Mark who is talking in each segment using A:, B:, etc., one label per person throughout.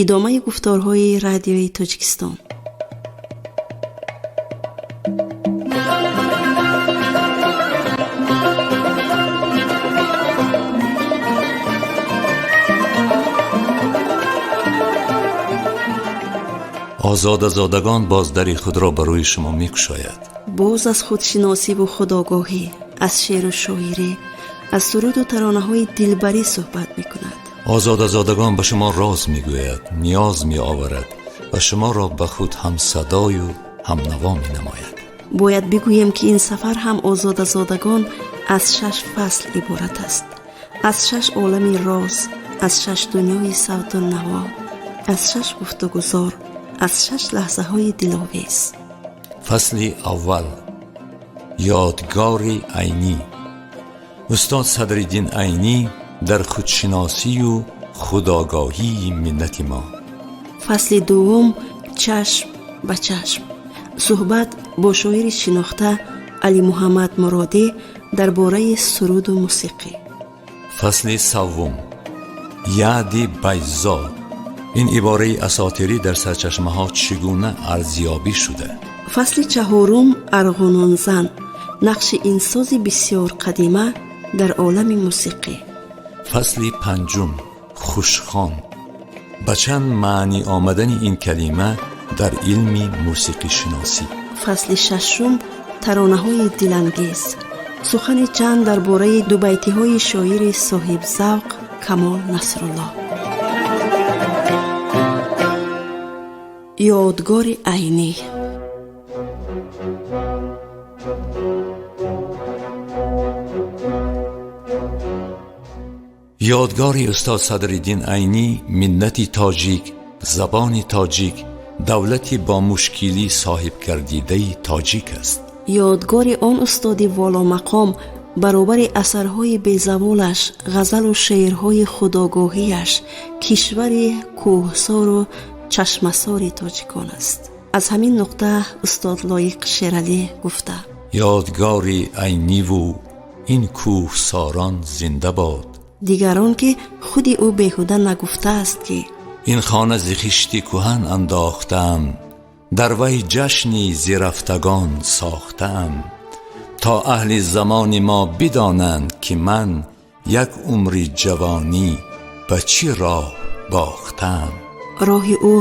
A: Идомаи гуфторҳои Радиои Тоҷикистон.
B: Озодазодагон боз дари худро ба рӯи шумо мекушояд.
A: Боз аз худшиносиву худогоҳӣ, аз шеъру шоирӣ, аз суруду таронаҳои дилбарӣ суҳбат мекунад.
B: Озодазодагон ба шумо роз мегӯяд, ниёз меоварад ва шуморо ба худ ҳамсадою ҳамнаво менамояд.
A: Бояд бигӯем, ки ин сафар ҳам Озодазодагон аз шаш фасл иборат аст, аз шаш олами роз, аз шаш дунёи савту наво, аз шаш гуфтугузор, аз шаш лаҳзаҳои диловез.
B: Фасли аввал: Ёдгори Айнӣ. Устод Садриддин Айнӣ дар худшиносию худогоҳии миллати мо.
A: Фасли дуввум: Чашм ба чашм. Суҳбат бо шоири шинохта Алимуҳаммад Муродӣ дар бораи суруду мусиқӣ.
B: Фасли саввум: Яъди Байзо. Ин ибораи асотирӣ дар сарчашмаҳо чӣ гуна арзёбӣ шуда?
A: Фасли чаҳорум: Арғунонзан. Нақши ин сози бисёр қадима дар олами мусиқӣ.
B: Фасли панҷум: Хушхон. Ба чанд маънӣ омадани ин калима дар илми мусиқишиносӣ.
A: Фасли шашум: Таронаҳои дилангез. Сухани чанд дар бораи дубайтиҳои шоири соҳибзавқ Камол Насрулло. Ёдгори Айнӣ.
B: Ёдгори устод Садриддин Айнӣ миллати тоҷик, забони тоҷик, давлати бо мушкилӣ соҳибгардидаи тоҷик аст.
A: Ёдгори он устоди воломақом баробари асарҳои безаволаш, ғазалу шеърҳои худогоҳияш, кишвари кӯҳсору чашмасори тоҷикон аст. Аз ҳамин нуқта устод Лоиқ Шералӣ гуфта:
B: Ёдгори Айниву ин кӯҳсорон зинда бод.
A: Дигарон ки худи ӯ беҳуда нагуфтааст, ки
B: ин хона зи хишти кӯҳан андохтаам, дар вай ҷашни зирафтагон сохтаам, то аҳли замони мо бидонанд, ки ман як умри ҷавонӣ ба чӣ роҳ бохтаам.
A: Роҳи ӯ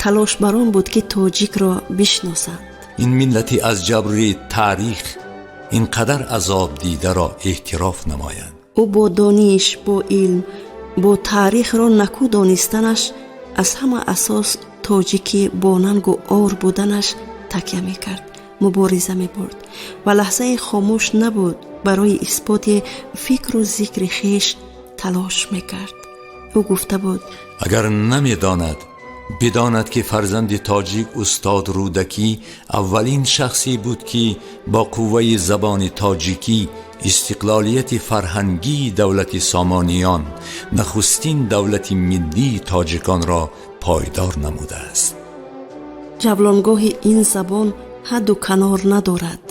A: талош бар он буд, ки тоҷикро бишносанд.
B: Ин миллати аз ҷабри таърих ин қадар азоб дидаро эътироф намоянд.
A: Ӯ бо дониш, бо илм, бо таърихро накӯ донистанаш, аз ҳама асос тоҷики бо нангу ор буданаш такя мекард, мубориза мебурд ва лаҳзаи хомӯш набуд, барои исботи фикру зикри хеш талош мекард. Ӯ гуфта буд:
B: Агар намедонад, бидонад, ки фарзанди тоҷик устод Рӯдакӣ аввалин шахсе буд, ки бо қувваи забони тоҷикӣ истиқлолияти фарҳангии давлати Сомониён, нахустин давлати миллии тоҷиконро пойдор намудааст.
A: Ҷавлонгоҳи ин забон ҳадду канор надорад.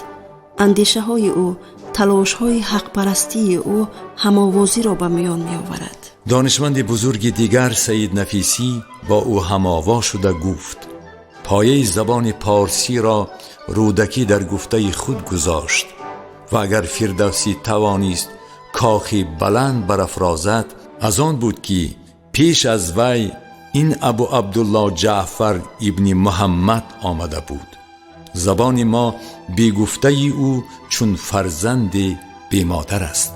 A: Андешаҳои ӯ, талошҳои ҳақпарастии ӯ ҳамовозиро ба миён меоварад.
B: Донишманди бузурги дигар Саид Нафисӣ бо ӯ ҳамово шуда гуфт: пояи забони порсиро Рӯдакӣ дар гуфтаи худ гузошт ва агар Фирдавсӣ тавонист кохи баланд барафрозад, аз он буд, ки пеш аз вай ин Абу Абдулло Ҷаъфар ибни Муҳаммад омада буд. Забони мо бегуфтаи ӯ чун фарзанди бемодар аст.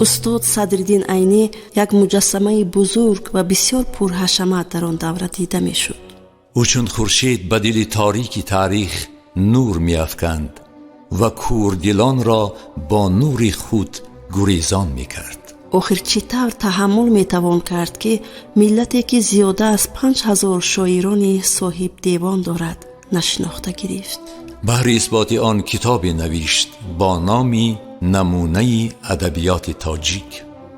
A: Устод Садриддин Айнӣ як муҷассамаи бузург ва бисёр пурҳашамат дар он давра дида мешуд.
B: Ӯ чун хуршед ба дили торики таърих нур меафканд ва кӯрдилонро бо нури худ гурезон мекард.
A: Охир чӣ тавр таҳаммул метавон кард, ки миллате ки зиёда аз 5000 шоирони соҳиб девон дорад, нашинохта гирифт?
B: Баҳри исботи он китобе навишт бо номи намунаи адабиёти тоҷик.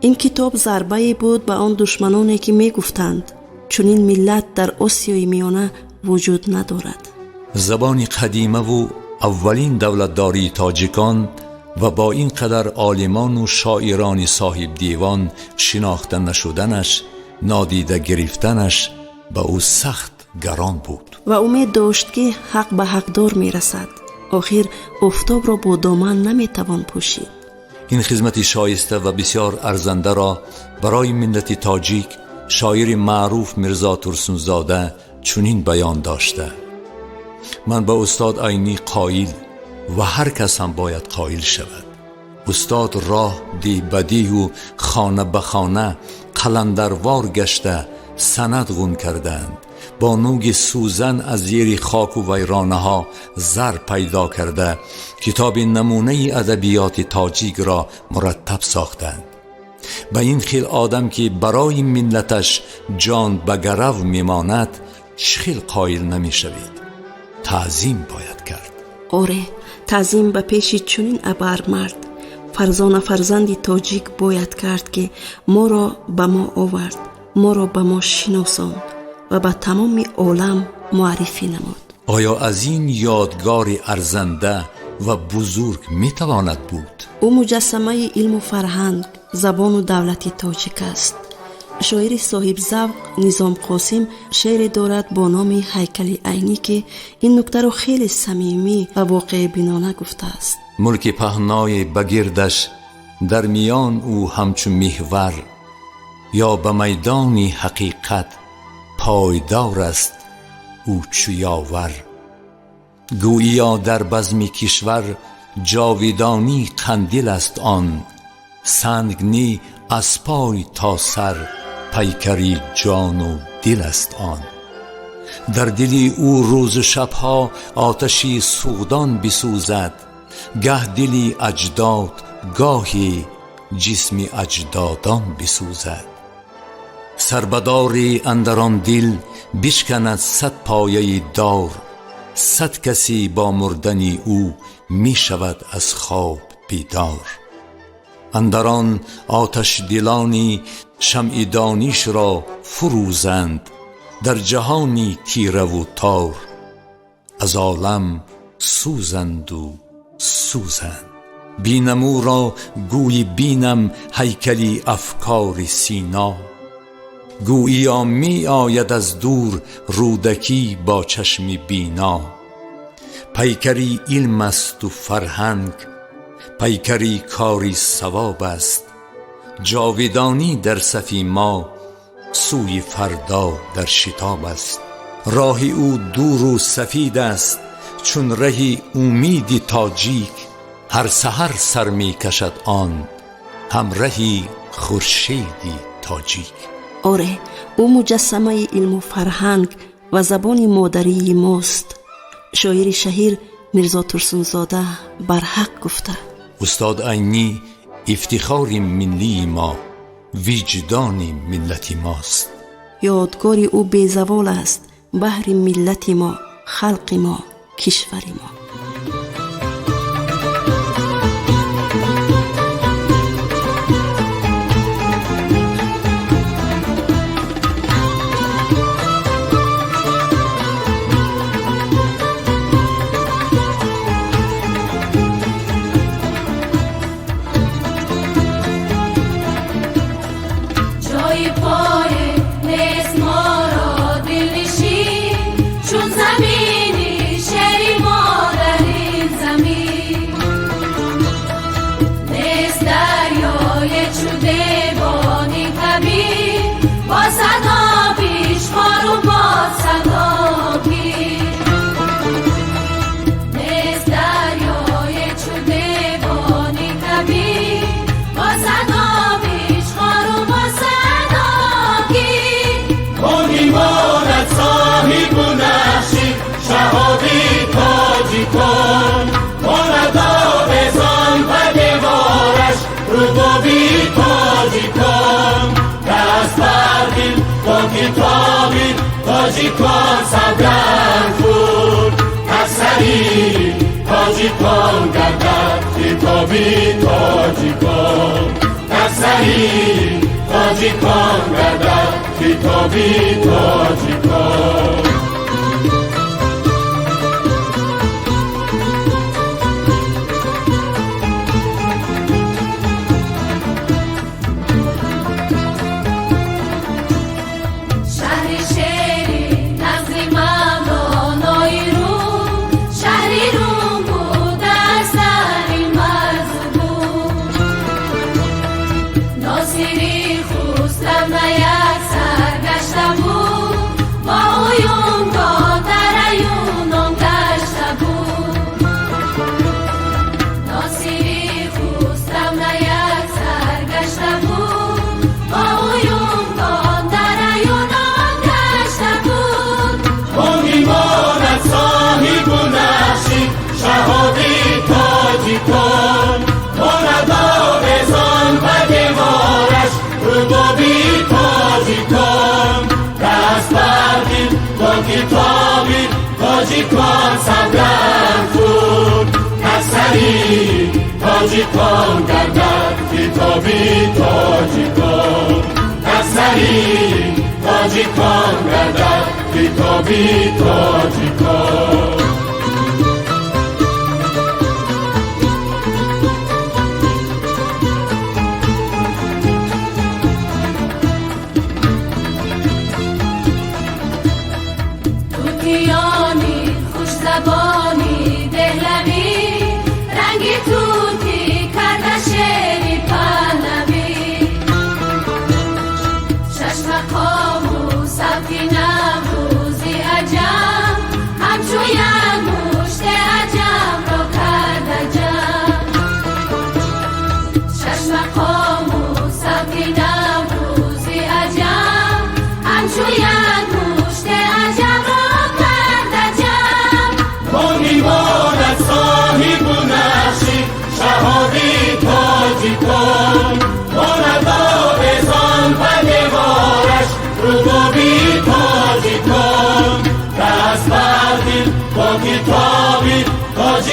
A: Ин китоб зарбае буд ба он душманоне, ки мегуфтанд чунин миллат дар Осиёи Миёна вуҷуд надорад.
B: Забони қадимаву аввалин давлатдории тоҷикон ва бо ин қадар олимону шоирони соҳибдевон шинохта нашуданаш, нодида гирифтанаш ба ӯ сахт гарон буд.
A: Ва умед дошт, ки ҳақ ба ҳақдор мерасад. Охир офтобро бо доман наметавон пӯшид.
B: Ин хизмати шоиста ва бисёр арзандаро барои миллати тоҷик шоири маъруф Мирзо Турсунзода чунин баён дошта: ман ба устод Айнӣ қоил ва ҳар кас ҳам бояд қоил шавад. Устод роҳ деҳ ба деҳу хона ба хона қаландарвор гашта санад ғун карданд, бо нӯги сӯзан аз зери хоку вайронаҳо зар пайдо карда китоби намунаи адабиёти тоҷикро мураттаб сохтанд. Ба ин хел одам, ки барои миллаташ ҷон ба гарав мемонад, чӣ хел қоил намешавед? Таъзим бояд кард.
A: Оре, таъзим ба пеши чунин абармард, фарзона фарзанди тоҷик бояд кард, ки моро ба мо овард, моро ба мо шиносонд ва ба тамоми олам муаррифӣ намуд.
B: Оё аз ин ёдгори арзанда ва бузург метавонад буд?
A: Ӯ муҷассамаи илму фарҳанг, забону давлати тоҷик аст. Шоири соҳибзавқ Низом Қосим шеъре дорад бо номи «Ҳайкали Айнӣ», ки ин нуктаро хеле самимӣ ва воқеъбинона гуфтааст.
B: Мулки паҳное ба гирдаш дар миён ӯ ҳамчун меҳвар, ё ба майдони ҳақиқат пойдор аст ӯ чу ёвар. Гӯё дар базми кишвар ҷовидонӣ қандил аст он, санг ни аз пой то сар пайкари ҷону дил аст он. Дар дили ӯ рӯзу шабҳо оташи суғдон бисӯзад, гаҳ дили аҷдод, гоҳе ҷисми аҷдодон бисӯзад. Сарбадори андар он дил бишканад 100 пояи дор, 100 каси бо мурдани ӯ мешавад аз хоб бедор. Андар он оташдилони шамъи донишро фурӯзанд, дар ҷаҳони тираву тор аз олам сӯзанду сӯзанд. Бинам ӯро, гӯйи бинам ҳайкали афкори Сино, гӯйиё меояд аз дур Рӯдакӣ бо чашми бино. Пайкари илм асту фарҳанг, пайкари кори савоб аст, ҷовидонӣ дар сафи мо сӯи фардо дар шитоб аст. Роҳи ӯ дуру сафид аст чун раҳи умиди тоҷик, ҳар саҳар сар мекашад он ҳамраҳи хуршеди тоҷик.
A: Оре, ӯ муҷассамаи илму фарҳанг ва забони модарии мост. Шоири шаҳир Мирзо Турсунзода барҳақ гуфта:
B: Устод Айнӣ ифтихори миллии мо, виҷдони миллати мост.
A: Ёдгори ӯ безавол аст баҳри миллати мо, халқи мо, кишвари мо.
C: Ҷои пой нест моро дилнишин, чун замини шери модарин замин. Нест дарёе чу девони кабир, бо садо пишхору бо садо пир. Нест дарёе чу девони кабир, бо садо пишхору бо садо гир.
D: Он имонат соҳибу нақши шаҳоби тоҷикон, монад овезон ба девораш рубоби тоҷикон. Даст бар дил бо китоби тоҷикон савганд хӯрд, аксари тоҷикон гардад китоби тоҷикон, аксари тоҷикон гардад китоби тоҷикон.
C: Шаҳри шери нағзи Мавлонои Рум, шаҳри Рум будаст дар ин марзу бум. Носири Хусрав на як сар гашта буд, бо уюн то тараюнон гашта буд. Носири Хусрав на як сар гашта буд, бо уюн то тараюнон гашта буд.
D: Он имонат соҳибу нақши шаҳоби тоҷикон, монад овезон ба девораш рубоби тоҷикон. Даст бар дил бо китоби тоҷикон савганд хӯрд, аксари тоҷикон гардад китоби тоҷикон, аксари тоҷикон гардад китоби тоҷикон.
C: Тутиёни хушзабони деҳлавӣ, ранги тутӣ карда шери паҳлавӣ. Шашмақому савти наврӯзи аҷам, ҳамчун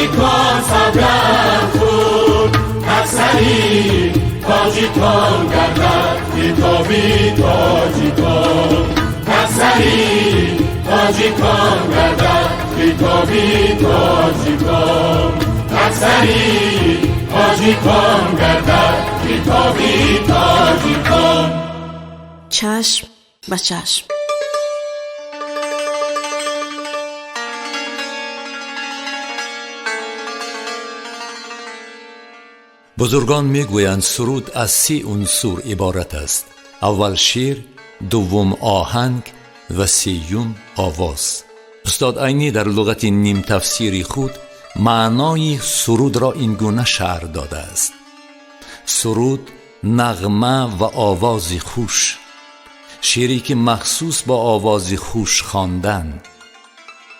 D: Тоҷикон савганд хӯрд, аксари тоҷикон гардад китоби тоҷикон, аксари тоҷикон гардад китоби тоҷикон, аксари тоҷикон гардад китоби тоҷикон.
A: Чашм ба чашм.
B: Бузургон мегӯянд, суруд аз се унсур иборат аст: аввал шеър, дуввум оҳанг ва сеюм овоз. Устод Айнӣ дар луғати нимтафсири худ маънои сурудро ин гуна шарҳ додааст: суруд нағма ва овози хуш, шеъре ки махсус бо овози хуш хондан.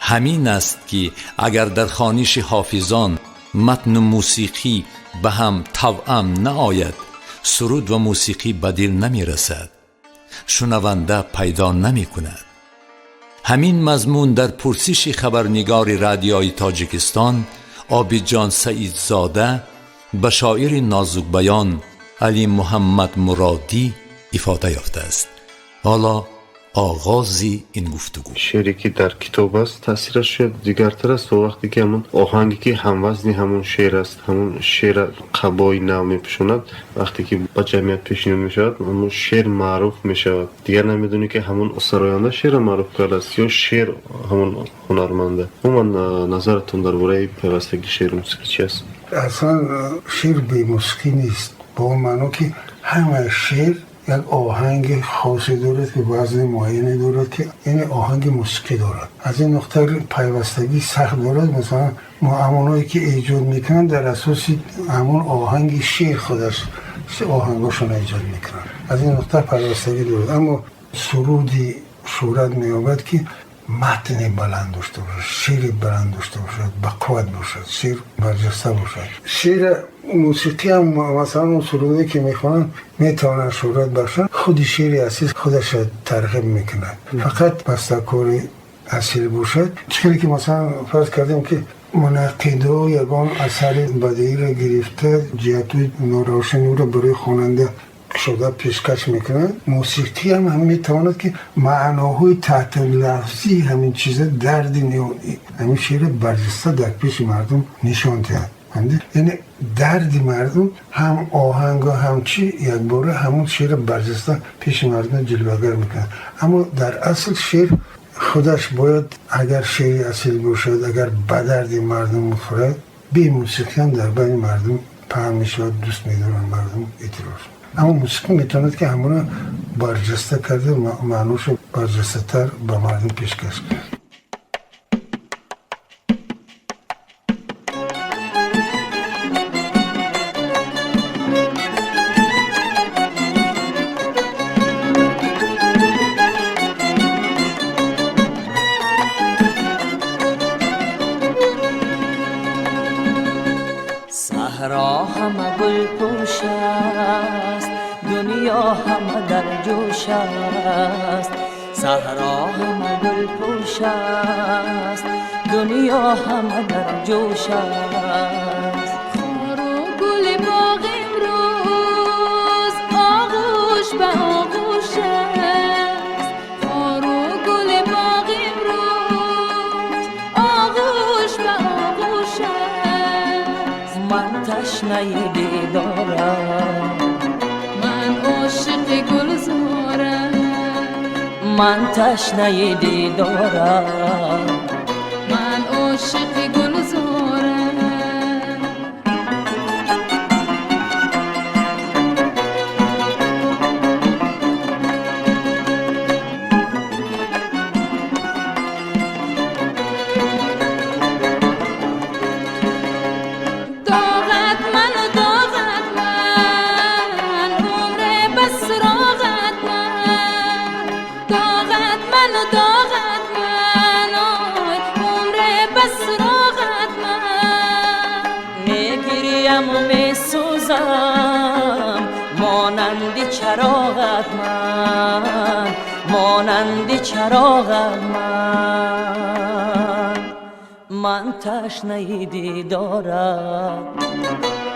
B: Ҳамин аст ки агар дар хониши ҳофизон матну мусиқӣ ба ҳам тавъам наояд, суруд ва мусиқӣ ба дил намерасад, шунаванда пайдо намекунад. Ҳамин мазмун дар пурсиши хабарнигори Радиои Тоҷикистон Обидҷон Саидзода ба шоири нозукбаён Алӣ Муҳаммад Муродӣ ифода ёфтааст. Ҳоло оғози ин гуфтугӯ.
E: Шеъре ки дар китоб аст, таъсираш шояд дигартар аст, то вақте ки ҳамон оҳанге ки ҳамвазни ҳамон шеър аст, ҳамон шеъра қабои нав мепӯшонад, вақте ки ба ҷамъият пешниҳод мешавад, ҳамон шеър маъруф мешавад. Дигар намедонӣ ки ҳамон сароянда шеърро маъруф кардааст ё шеър ҳамон ҳунарманда. Умуман, назаратон дар бораи пайвастагии шеъру мусиқӣ чи аст?
F: Аслан шеър бемусиқӣ нест, ба он маъно ки ҳама шеър як оҳанги хосе дорад, ки вазни муайяне дорад, ки яъне оҳанги мусиқӣ дорад. Аз ин нуқта пайвастагӣ сахт дорад. Масалан, ҳамоное ки эҷод мекунанд, дар асоси ҳамон оҳанги шеър худаш оҳангошонро эҷод мекунанд. Аз ин нуқта пайвастагӣ дорад. Аммо суруди шӯҳрат меёбад, ки матне баланд дошта бошад, шеъри баланд дошта бошад, бақувват бошад, шеър барҷаста бошад. Шеъра мусиқӣ ҳам, масалан, он сурудое ки мехонанд, метавонанд шӯҳрат бахшанд. Худи шеъри асил худаша тарғиб мекунад, фақат бастакори асил бошад. Чӣ хеле ки, масалан, фарз кардем, ки мунаққидо ягон асари бадеиро гирифта, ҷиҳатҳои норавшани ӯро барои хонанда кушода пешкаш мекунад, мусиқӣ ҳам метавонад, ки маъноҳои таҳти лафзии ҳамин чиза, дарди ҳамин шеъра барҷаста дар пеши мардум нишон диҳад. Яъне дарди мардум, ҳам оҳангу ҳам чӣ, якбора ҳамон шеъра барҷаста пеши мардум ҷилвагар мекунад. Аммо дар асл шеър худаш бояд, агар шеъри асил бошад, агар ба дарди мардум мехӯрад, бе мусиқиам дар байни мардум паҳн мешавад, дӯст медоранд мардум, эътироф. Аммо мусиқӣ метавонад, ки ҳамона барҷаста карда, маъношо барҷастатар ба мардум пешкаш кунад.
G: Саҳро ҳама гулпӯш аст, дунё ҳама дар ҷӯш аст. Саҳро ҳама гулпӯш аст, дунё ҳама дар ҷӯш аст.
C: Хору гули боғ имрӯз оғӯш ба оғӯш аст. Хору гули боғ имрӯз оғӯш ба оғӯш аст.
G: Ман ташнаи дидорам,
C: ман ошиқи гулзорам.
G: Ман ташнаи дидорам,
C: ман ошиқи гулзорам. Доғат ману доғат ман, умре ба суроғат ман. Доғат ману доғат ман, ой, умре ба суроғат ман.
G: Мегирияму месӯзам монанди чароғат ман, монанди чароғат ман. Ман ташнаи дидорат.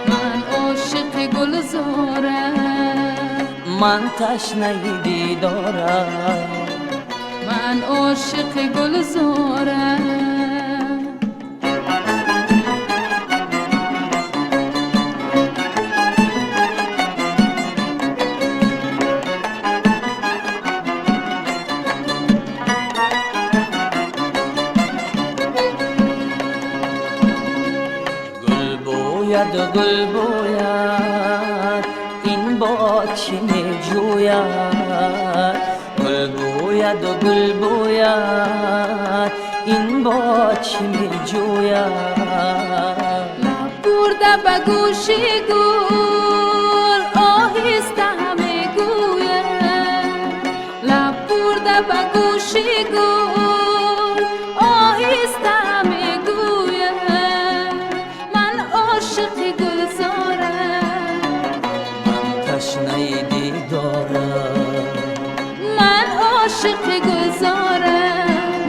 C: Ман ошиқи гулзорам.
G: Ман ташнаи дидорат.
C: Ман ошиқи гулзорам.
G: Гул бӯяд, ин бод чӣ меҷӯяд? Гул бӯяд, гул бӯяд, ин бод чӣ меҷӯяд?
C: Лаб бурда ба гӯши гул оҳиста мегӯяд. Лаб бурда ба гӯши гул оҳиста мегӯяд. Ман ошиқи гулзорам.
G: Ман ташнаи дидорам.
C: Ман ошиқи гулзорам.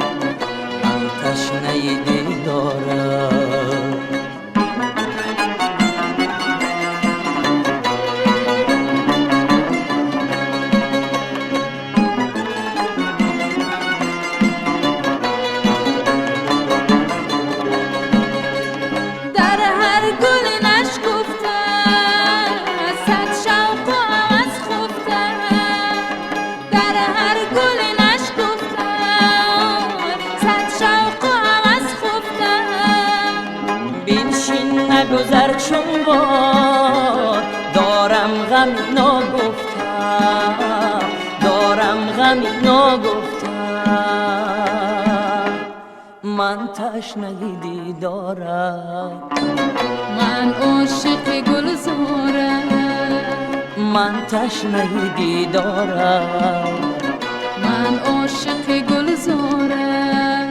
G: Ман ташнаи дидорам.
C: Дар ҳар гул нашкуфта сад шавқу ҳавас хуфта. Дар ҳар гул нашкуфта сад шавқу ҳавас хуфта.
G: Биншин, нагузар чун бод, дорам ғами ногуфта, дорам ғами ногуфта. Ман ташнаи дидорам.
C: Ман ошиқи гулзорам.
G: Ман ташнаи дидорам.
C: Ман ошиқи гулзорам.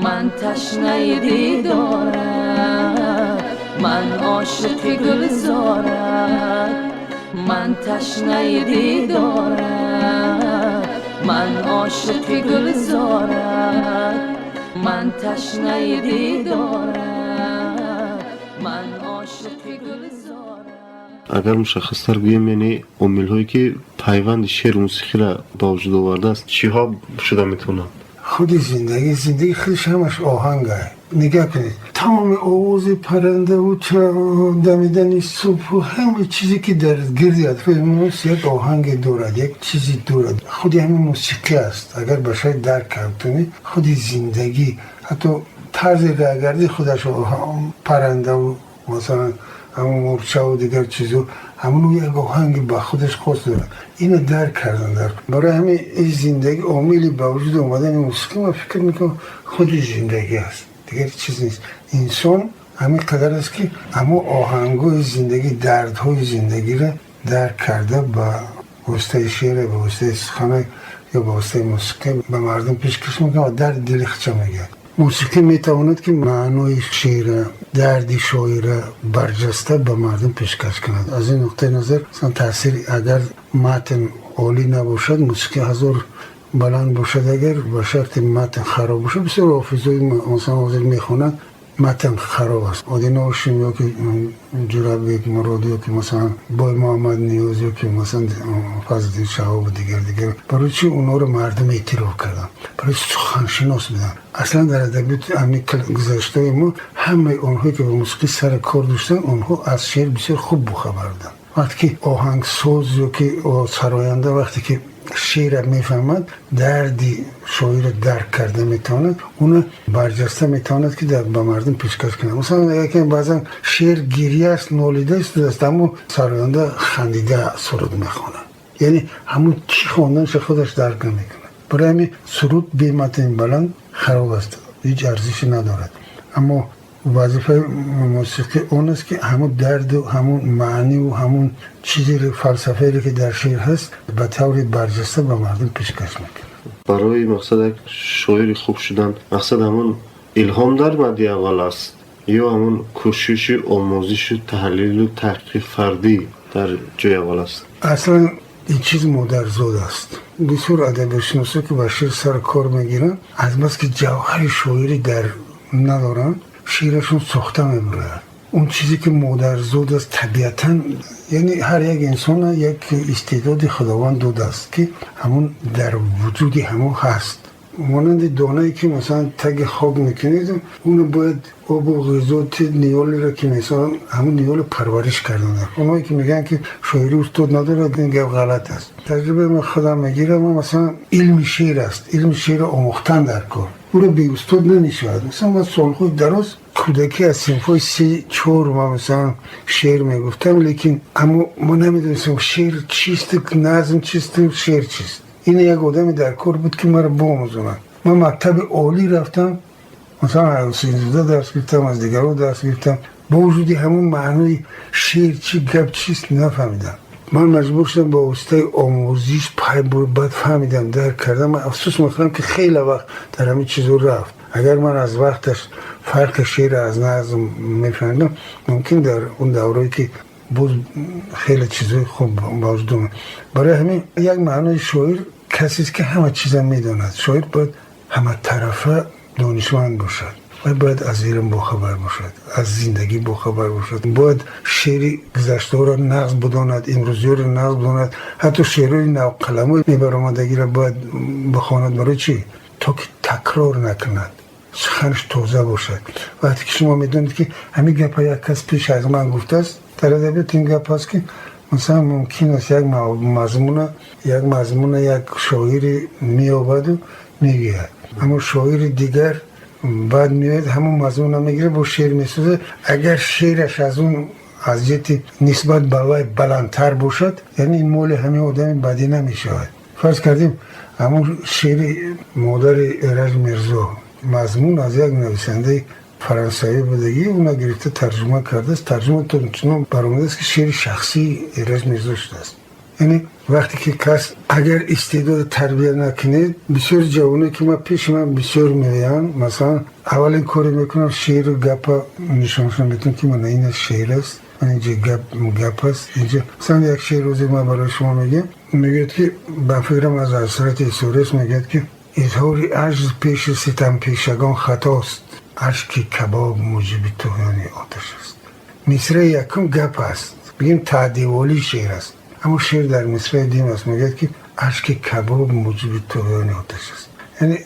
G: Ман ташнаи дидорам. Ман ошиқи гулзорам. Ман ташнаи дидорам. Ман ошиқи гулзорам. Ман ташнаи дидорам. Ман ошиқи гулзорам.
E: Агар мушаххастар гӯем, яъне омилҳое ки пайванди шеъру мусиқиро ба вуҷуд овардааст, чиҳо шуда метавонанд?
F: Худи зиндагӣ, зиндагӣ худаш ҳамаш оҳанга. Нигоҳ кунед, тамоми овози парандаву дамидани субҳу ҳама чизе ки дар гирди атрофи мост як оҳанге дорад, як чизе дорад. Худи ҳамин мусиқӣ аст. Агар ба шай дарк кунӣ, худи зиндагӣ, ҳатто тарзи раҳгардии худаш, парандаву масалан ҳамон мурчаву дигар чизо, ҳамон як оҳанги ба худаш хос дорад. Ино дарк кардан дар барои ҳамин ин зиндагӣ омили ба вуҷуд омадани мусиқӣ, ман фикр мекунам, худи зиндагӣ аст, дигар чиз нест. Инсон ҳамин қадар аст ки ҳамон оҳангҳои зиндагӣ, дардҳои зиндагиро дарк карда ба воситаи шеър, ба воситаи сухана ё ба воситаи мусиқӣ ба мардум пешкаш мекунад ва дарди дили худша мегӯяд. Мусиқӣ метавонад ки маънои шеъра, дарди шоира барҷаста ба мардум пешкаш кунад. Аз ин нуқтаи назар, масалан, таъсир, агар матн олӣ набошад, мусиқӣ ҳазор баланд бошад, агар ба шарти матн хароб бошад. Бисёр ҳофизои масалан ҳозир мехонанд, матн хароб аст. Одина Ҳошим ё ки Ҷурабек Мурод ё ки масалан Бой Муҳаммад Ниёз ё ки масалан Фазлиддин Шаҳобу дигар дигар, барои чӣ онҳоро мардум эътироф карданд? Барои суханшинос буданд. Аслан дар адабиёти ҳамин гузаштаи мо ҳамаи онҳое ки ба мусиқӣ сари кор доштанд, онҳо аз шеър бисёр хуб бохабар буданд. Вақте ки оҳангсоз ё ки сароянда вақте ки шеърро мефаҳмад, дарди шоирро дарк карда метавонад, уна барҷаста метавонад ки ба мардум пешкаш кунад. Масалан, яке баъзан шеър гиря аст, нолида истодааст, аммо сароянда хандида суруд мехонад. Яъне ҳамун чӣ хонданша худаш дарк намекунад. Барои ҳамин суруд бе матни баланд хароб аст, ҳеҷ арзише надорад. Аммо вазифаи мусиқӣ он аст ки ҳамун дарду ҳамун маъниву ҳамун чизе, фалсафаеро ки дар шеър ҳаст, ба таври барҷаста ба мардум пешкаш мекунад.
E: Барои мақсад як шоири хуб шудан, мақсад ҳамон илҳом дар мадди аввал аст ё ҳамон кӯшиши омӯзишу таҳлилу таҳқиқи фардӣ дар ҷои аввал аст?
F: Аслан ин чиз модарзод аст. Бисёр адабиётшиносо ки ба шеър сар кор мегиранд, аз бас ки ҷавҳари шоирӣ дар надоранд, шеърашон сохта мебарояд. Он чизе ки модарзод аст, табиатан, яъне ҳар як инсона як истеъдоди Худованд додааст, ки ҳамон дар вуҷуди ҳамон ҳаст. Монанди донае ки, масалан, таги хок мекунед, уно бояд обу ғизо, ниёлеро ки, масалан, ҳамон ниёле парвариш кардан. Онҳое ки мегӯянд, ки шоирӣ устод надорад, ин гап ғалат аст. Таҷрибаи ман худам мегирам. Масалан, илми шеър аст, илми шеърро омӯхтан дар кор, ӯро беустод намешавад. Масалан, ман солҳои дароз, кӯдакӣ, аз синфҳои 3-4 ман, масалан, шеър мегуфтам, лекин аммо мо намедонистем шеър чист, назм чист, шеър чист. Ин як одаме дар кор буд, ки маро биомӯзонад. Ман мактаби олӣ рафтам, масалан, Ҳусейнзода дарс гирифтам, аз дигарҳо дарс гирифтам. Бо вуҷуди ҳамон маънои шеър чи, гап чист, нафаҳмидам. Ман маҷбур шудам ба воситаи омӯзиш пай баъд фаҳмидам, дарк кардам. Ман афсӯс мехӯрам, ки хеле вақт дар ҳамин чизо рафт. Агар ман аз вақташ фарқи шеър аз назм мефаҳмидам, мумкин дар он даврое ки боз хеле чизои хуб ба вуҷуд омад. Барои ҳамин як маънои шоир касест, ки ҳама чиза медонад. Шоир бояд ҳаматарафа донишманд бошад ва бояд аз илм бохабар бошад, аз зиндагӣ бохабар бошад, бояд шеъри гузаштаҳоро нағз бидонад, имрӯзиёро нағз бидонад, ҳатто шеърҳои навқаламои мебаромадагиро бояд бихонад. Барои чӣ? То ки такрор накунад, суханаш тоза бошад. Вақте ки шумо медонед, ки ҳамин гапа як кас пеш аз ман гуфтааст, дар адабиёт ин гап аст, ки, масалан, мумкин аст як мазмуна як шоире меёбаду мегӯяд, аммо шоири дигар баъд меояд, ҳамон мазмуна мегирад, бо шеър месозад. Агар шеъраш аз он аз ҷиҳати нисбат ба вай баландтар бошад, яъне ин моли ҳамин одами бадӣ намешавад. Фарз кардем, ҳамон шеъри модари Эраҷ Мирзо мазмун аз як нависандаи фарансавӣ будагӣ, уна гирифта тарҷума кардааст. Тарҷума чунон баромадааст, ки шеъри шахсии Эраҷ Мирзо шудааст. Яъне вақте ки кас агар истеъдода тарбия накунед, бисёр ҷавоне ки ман пеши ман бисёр меоянд, масалан, аввалин коре мекунам, шеъру гапа нишоншон метавон, ки мана ина шеър аст, инҷа гап, гап аст. Инҷа, масалан, як шеър рӯзе ман барои шумо мегӯям. Мегӯяд, ки ба фикрам аз Ҳасрати Ҳисорӣ аст, мегӯяд, ки изҳори аҷз пеши ситампешагон хатост, ашки кабоб муҷиби туғёни оташ аст. Мисраи якум гап аст, бигем, таъдеволии шеър аст, аммо шеър дар мисраи дуюм аст. Мегӯяд, ки ашки кабоб муҷиби туғёни оташ аст. Яъне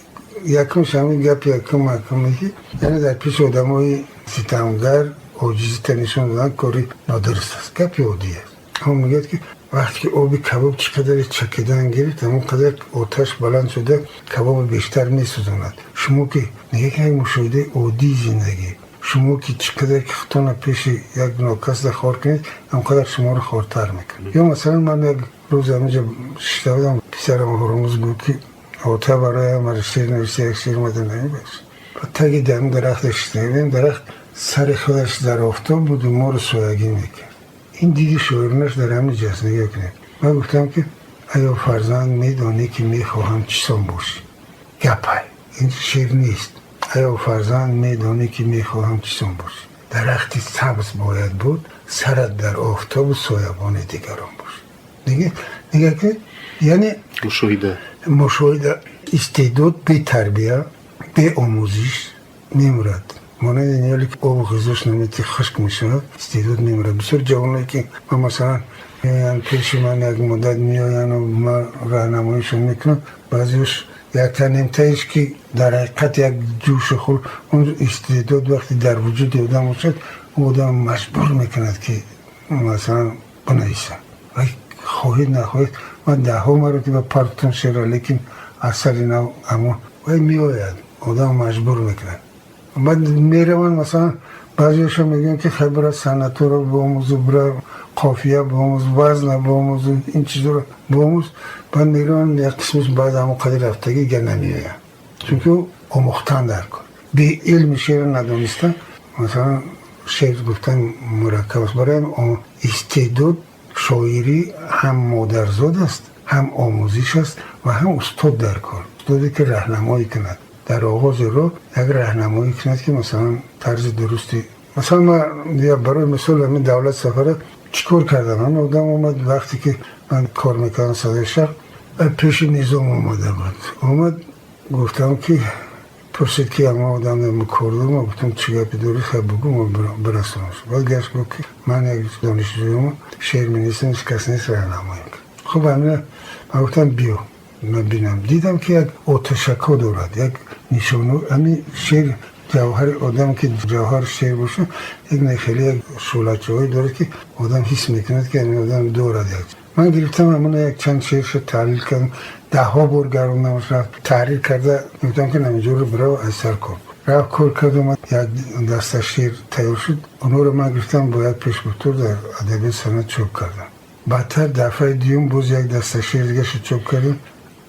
F: якумш ҳамин гапи якум якуме, ки яъне дар пеши одамои ситамгар оҷизита нишон додан кори нодуруст аст, гапи оддӣ аст. Аммо мегӯяд, ки вақте ки оби кабоб чӣ қадаре чакидан гирифт, ҳамон қадар оташ баланд шуда, кабоби бештар месӯзонад. Шумо ки мегӯяд, ки як мушоҳидаи оддии зиндагӣ: шумо ки чӣ қадар ки худтона пеши як нокасда хор кунед, ҳамон қадар шуморо хортар мекунад. Ё масалан, ман як рӯз ҳаминҷа шишта будам, писарам Ҳурмуз гуфт, ки ота, барои ҳамаро шеър навишта, як шеър мада намебахш. Ба таги дам дарахте шишта будем, дарахт сари худаш дар офтоб буду моро соягӣ мекард. Ин диди шоиронаш дар ҳамин ҷаст. Нигоҳ кунед, ман гуфтам, ки аё фарзанд, медонӣ, ки мехоҳам чисон бошӣ? Гапай, ин шеър нест. Аё фарзанд, медонӣ, ки мехоҳам чисон бошӣ? Дарахти сабз бояд буд, сарат дар офтобу соябони дигарон бошӣ. Нигоҳ кунед, яъне
E: мушоҳида.
F: Мушоҳида. Истеъдод бетарбия, беомӯзиш мемурад. Монанди ниёле ки обу ғизош намети, хушк мешавад, истеъдод мемурад. Бисёр ҷавоное ки ман, масалан, меоянд пеши ман, як муддат меояну ман раҳнамоишон мекунам, баъзеош якта немтаиш ки дар ҳақиқат як ҷӯши хур, он истеъдод вақте дар вуҷуди одам бошад, он одам маҷбур мекунад, ки, масалан, бинависад ва хоҳед нахоҳед, ман даҳҳо маротиба партом шеъра, лекин аз сари нав аммо вай меояд, одам маҷбур мекунад. Баъд мераванд, масалан, баъзеошо мегӯянд, ки хай, бира санъатро биомӯзу, бира қофия биомӯз, вазна биомӯзу, ин чизоро биомӯз. Баъд мераванд, як қисмиш баъд ҳамон қадри рафтагӣ дигар намеоянд, чунки омӯхтан дар кор. Бе илми шеър надонистан, масалан, шеър гуфтан мураккаб аст. Барои истеъдод шоирӣ ҳам модарзод аст, ҳам омӯзиш аст ва ҳам устод дар кор, устоде ки раҳнамоӣ кунад, дар оғози роҳ як раҳнамоӣ кунад, ки, масалан, тарзи дурусти, масалан, ман барои мисол ҳамин Давлат Сафара чӣ кор кардам. Ҳамин одам омад, вақте ки ман кор мекардам Садои Шарқ, пеши Низом омада буд. Омад, гуфтам, ки Пурсид, ки ама одам кор дорам. Ма гуфтам, чӣ гапе дорӣ, хай бугӯ, ма бирасонам. Баъд гашт, гуфт, ки ман як донишҷӯям, шеър менависам, ҳеҷ кас нест роҳнамоем. Хуб, ҳамина ман гуфтам, биё, ман бинам. Дидам, ки як оташако дорад, як нишоно. Ҳамин шеър, ҷавҳари одам, ки ҷавҳар шеър боша, як хеле як шӯълачаҳое дорад, ки одам ҳис мекунад, ки ҳамин одам дорад як. Ман гирифтам ҳамона, як чанд шеършо таҳлил кардам, даҳҳо бор гардондамаш, рафт таҳрир карда. Гуфтам, ки намиҷоро бирав, аз сар кор. Рафт, кор кард, омад, як даста шеър тайёр шуд. Онҳоро ман гирифтам, бо як пешгуфтор дар Адабиёт санъат чоп кардам. Баъдтар дафъаи дуюм боз як даста шеър дигаршо чоп кардем.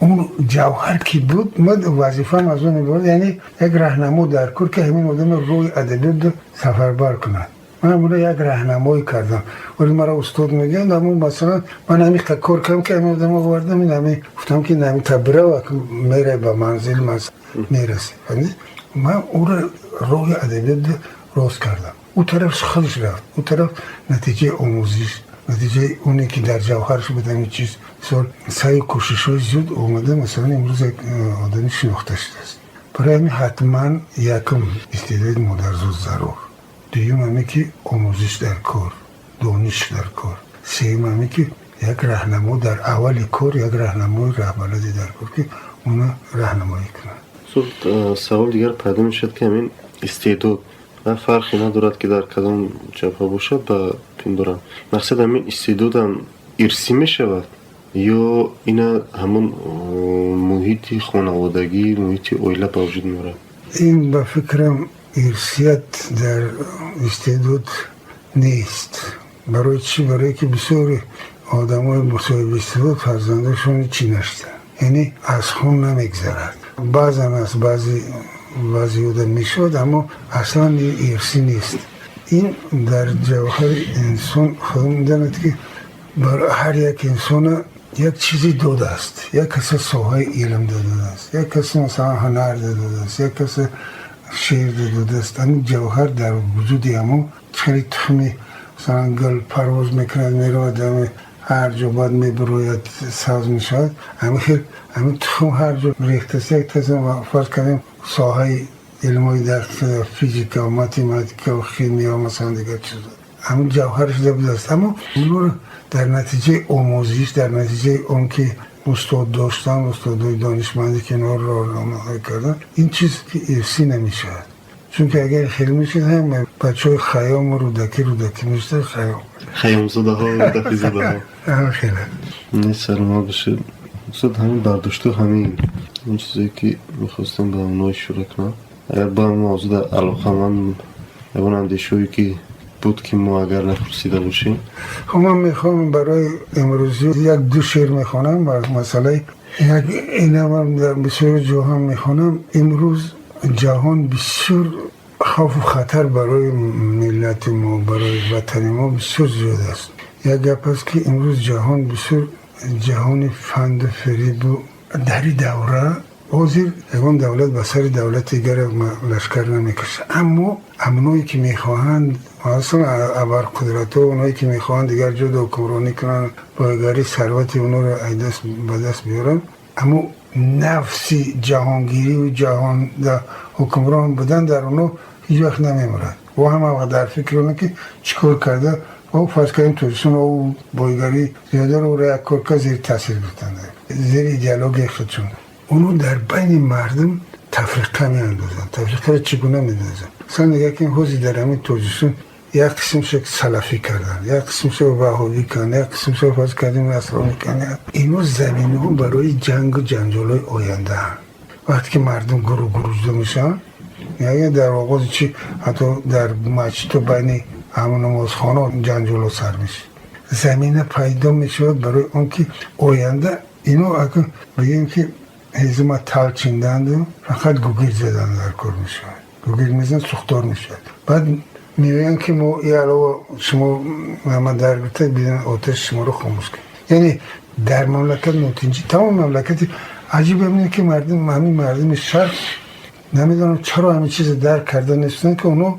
F: Он ҷавҳар ки буд, ман вазифаам аз он иборат, яъне як раҳнамо дар кор, ки ҳамин одами роҳи адабиётро сафарбар кунад. Ман ҳамона як раҳнамоӣ кардам. Вале маро устод мегӯянд, аммо масалан ман ҳамин кор кардам, ки ҳамин одам овардам, ин ҳамин гуфтам, ки ҳамин та бирав, мерай ба манзил мерасӣ. Ман ӯро роҳи адабиётро рост кардам. Ӯ тараф худаш рафт, ӯ тараф натиҷаи омӯзиш, натиҷаи оне ки дар ҷавҳараш буд, ҳамин чиз, мисол, саъю кӯшишҳои зиёд омада, масалан, имрӯз як одами шинохта шудааст. Барои ҳамин ҳатман якум истеъдоди модарзод зарур, дуюм ҳаме ки омӯзиш дар кор, дониш дар кор, сеюм ҳаме ки як раҳнамо дар аввали кор, як раҳнамои раҳбалади дар кор, ки уна раҳнамоӣ кунад.
E: Савол дигар пайдо мешавад, ки ҳамин истеъдод ва фарқе надорад, ки дар кадом ҷабҳа бошад, ба пиндорам, мақсад ҳамин истеъдодам ирсӣ мешавад ё ина ҳамон муҳити хонаводагӣ, муҳити оила ба вуҷуд меорад?
F: Ин, ба фикрам, ирсият дар истеъдод нест. Барои чӣ? Барое ки бисёри одамои соҳиби истеъдод фарзандошон чӣ нашуданд, яъне аз хун намегзарад. Баъзан аст, баъзи баъзиёда мешавад, аммо аслан ирсӣ нест. Ин дар ҷавҳари инсон. Худо медонад, ки бар ҳар як инсона як чизе додааст. Як касе соҳаи илм додааст, як касе, масалан, ҳунар додааст, як касе шеър додааст. Ҳамин ҷавҳар дар вуҷуди ҳамон хеле тухми, масалан, гул парвоз мекунад, меравад ҳар ҷо, баъд мебирояд, сабз мешавад. Ҳамин хел ҳамин тухм ҳар ҷо рехтаст. Як фарз кардем, соҳаи илмҳои дақиқ, физика, математика, химия, масалан, дигар чизо, ҳамин ҷавҳар шуда будааст. Аммо онҳоро дар натиҷаи омӯзиш, дар натиҷаи он ки устод доштан, устодои донишманде, ки инҳоро роҳнамоӣ карданд, ин чиз ки ирсӣ намешавад. Чунки агар хел мешуд, ҳама бачаҳои Хайёму Рӯдакӣ, Рӯдакӣ мешуда, Хайём.
E: Хайёмзодаҳо, рӯдакизодаҳо.
F: Хеле.
E: Не, саломат бошед, устод. Ҳамин бардошту, ҳамин он чизе ки мехостам ба онҳо ишора кунам. Агар ба мавзӯъ дар алоқаманд ягон андешаҳое ки буд, ки мо агар напурсида бошем.
F: Хуб, ман мехоҳам барои имрӯзӣ як ду шеър мехонам бар масъалаи як ина. Ман дар бисёр ҷоҳам мехонам. Имрӯз ҷаҳон бисёр хавфу хатар барои миллати мо, барои ватани мо бисёр зиёд аст. Як гап аст, ки имрӯз ҷаҳон бисёр ҷаҳони фанду фиребу. Дар ин давра ҳозир ягон давлат ба сари давлати дигар лашкар намекашад, аммо амное ки мехоҳанд, аслан абарқудратҳо, оное ки мехоҳанд дигар ҷо ҳукмронӣ кунанд, бойгари, сарвати онҳоро ба даст биёранд, аммо нафси ҷаҳонгириву ҷаҳон ҳукмрон будан дар онҳо ҳеҷ вақт намемурад. О ҳама вақт дар фикри оне ки чӣ кор карда, фарз кардем, Тоҷикистон бойгарӣ зиёдаро ӯро як кор кард, зери таъсир гирифтанд, зери идеологияи худшон. Онҳо дар байни мардум тафриқа меандозанд. Тафриқаро чӣ гуна меандозанд? Масалан, нигоҳ кунем, ҳозир дар ҳамин Тоҷикистон як қисмшо салафӣ карданд, як қисмшо ваҳобӣ карданд, як қисмшо, фарз кардем, насронӣ карданд. Инҳо заминаҳо барои ҷангу ҷанҷолҳои ояндаанд. Вақте ки мардум гурӯҳ гурӯҳ ҷудо мешаванд, дар оғози чи, ҳатто дар масҷиду байни ҳамон намозхона ҷанҷолҳо сар мешавад, замина пайдо мешавад барои он ки оянда ино бигем, ки ҳезума тал чинданду фақат гугирд задан дар кор мешавад. Гугирд мезанад, сӯхтор мешавад. Баъд меоянд, ки мо и алова шумо ама дар гирифта бидан, оташ шуморо хомӯш кунед. Яъне дар мамлакат нотинҷӣ, тамоми мамлакати. Аҷиб ҳамине, ки мардум, ҳамин мардуми шарқ, намедонам чаро ҳамин чиза дарк карда нестанд, ки онҳо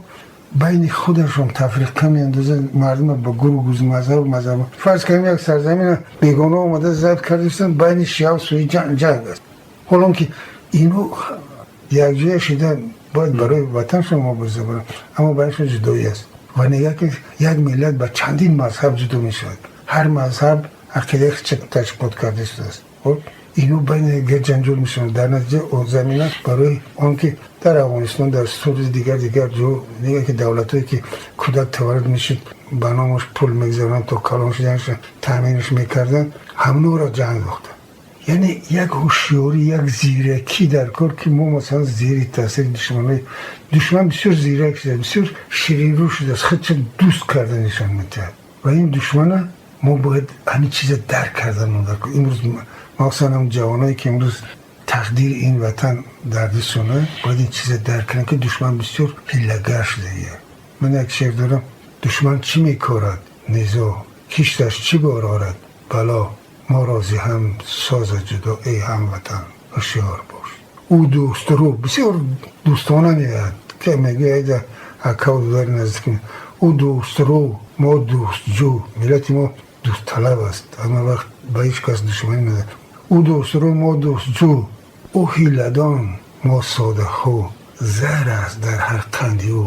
F: байни худашон тафриқа меандозанд мардума ба гурӯҳ, мазҳаб мазҳаб. Фарз кардем, як сарзамина бегона омада забт кардастанд, байни шиаву суннӣ ҷанг аст, ҳолон ки ино Якҷоя шида бояд барои ватаншон мубориза баранд, аммо байнашон ҷудоӣ аст. Ва нигоҳ ки як миллат ба чандин мазҳаб ҷудо мешавад, ҳар мазҳаб ақидаи худша ташкил карда шудааст. Хуб, ино байни якдигар ҷанҷол мешаванд. Дар натиҷа замина барои он ки дар Афғонистон, дар Сурия, дигар ҷо нигоҳ ки давлатҳое ки кӯдак таваллуд мешуд, ба номаш пул мегузаронанд, то калон шуданаш таъминаш мекарданд, ҳамнуро ҷанг дохтанд. Яъне як ҳушёрӣ, як зиракӣ дар кор, ки мо масалан зери таъсири душманои душман бисёр зирак шуда, бисёр ширинрӯ шудааст, худша дӯст карда нишон медиҳад. Ва ин душмана мо бояд ҳамин чиза дарк кардан дар кор. Имрӯз махсусан ҳам ҷавоное ки имрӯз тақдири ин ватан дар дастшона, бояд ин чиза дарк кунанд, ки душман бисёр ҳилагар шудагия. Ман як шеър дорам: душман чӣ мекорад низоъ, кишташ чӣ бор орад бало, мо рози ҳам созад ҷудо, эй ҳамватан ҳушёр бош. Ӯ дӯстрӯ бисёр дӯстона меояд, ки мегӯяд акав дудари наздик. Ӯ дӯстрӯ, мо дӯстҷӯ. Миллати мо дӯстталаб аст, ҳама вақт ба ҳеҷ кас душманӣ надорад. Ӯ дӯстрӯ, мо дӯстҷӯ, ӯ ҳиладон, мо содахӯ, заҳр аст дар ҳар қанди ӯ,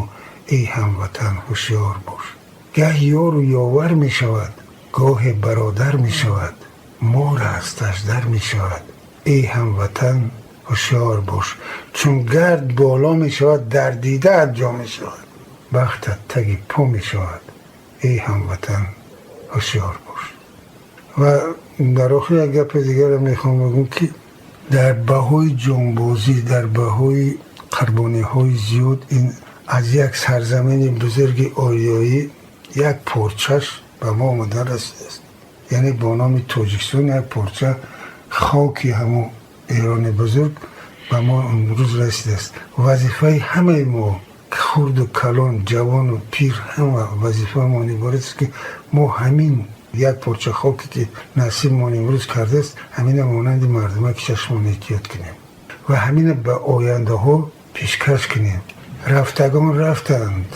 F: эй ҳамватан ҳушёр бош. Гаҳ ёру ёвар мешавад, гоҳе бародар мешавад, мор аст аждар мешавад, эй ҳамватан ҳушёр бош. Чун гард боло мешавад, дар дидаат ҷо мешавад, бахтат таги по мешавад, эй ҳамватан ҳушёр бош. Ва дар охир як гапи дигарро мехоҳам бигӯм, ки дар баҳои ҷонбозӣ, дар баҳои қурбониҳои зиёд ин аз як сарзамини бузурги ориёӣ як порчаш ба мо омадан расидааст. Яъне бо номи Тоҷикистон як порча хоки ҳамон Эрони бузург ба мо имрӯз расидааст. Вазифаи ҳамаи мо, хурду калон, ҷавону пир, ҳама вазифаамон иборат аст, ки мо ҳамин як порча хоке ки насибмон имрӯз кардааст, ҳамина монанди мардумаки чашмон эҳтиёт кунем ва ҳамина ба ояндаҳо пешкаш кунем. Рафтагон рафтанд,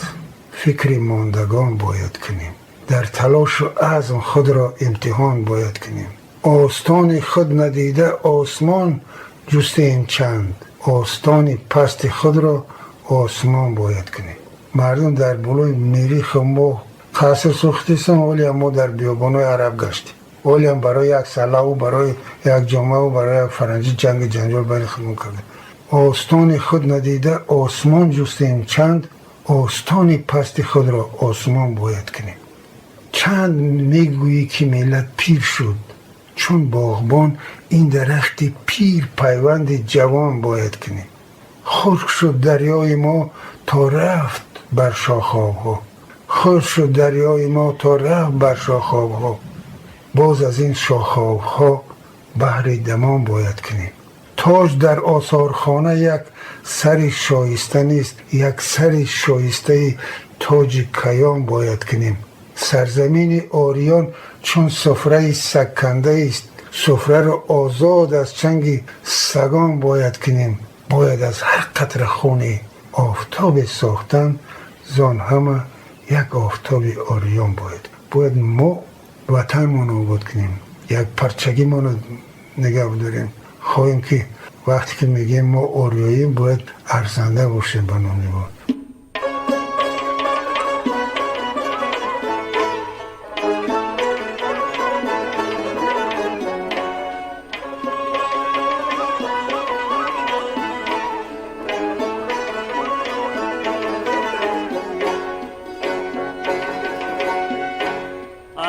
F: фикри мондагон бояд кунем, дар талошу азм худро имтиҳон бояд кунем. Остони худ надида осмон ҷустем чанд, остони пасти худро осмон бояд кунем. Мардум дар болои Мириху моҳ қаср сохтистанд, ҳолиам мо дар биёбонҳои араб гаштем. Ҳолиам барои як салаву барои як ҷомаву барои як фаранҷӣ ҷанги ҷанҷол байни худмон кардем. Остони худ надида осмон ҷустем чанд, остони пасти худро осмон бояд кунем. Чанд мегӯӣ ки миллат пир шуд, чун боғбон ин дарахти пир пайванди ҷавон бояд кунем. Хушк шуд дарёи мо то рафт бар шохобҳо, хушк шуд дарёи мо то рафт бар шохобҳо, боз аз ин шохобҳо баҳри дамон бояд кунем. Тоҷ дар осорхона як сари шоиста нест, як сари шоистаи тоҷи каён бояд кунем. Сарзамини ориён чун суфраи сагкандаист, суфраро озод аз чанги сагон бояд кунем. Бояд аз ҳар қатра хуни офтобе сохтан, зон ҳама як офтоби ориён бояд. Бояд мо ватанмонро обод кунем, як парчагимонро нигаҳ бидорем. Хоҳем ки вақте ки мегӯем мо ориёем, бояд арзанда бошем ба номи мо.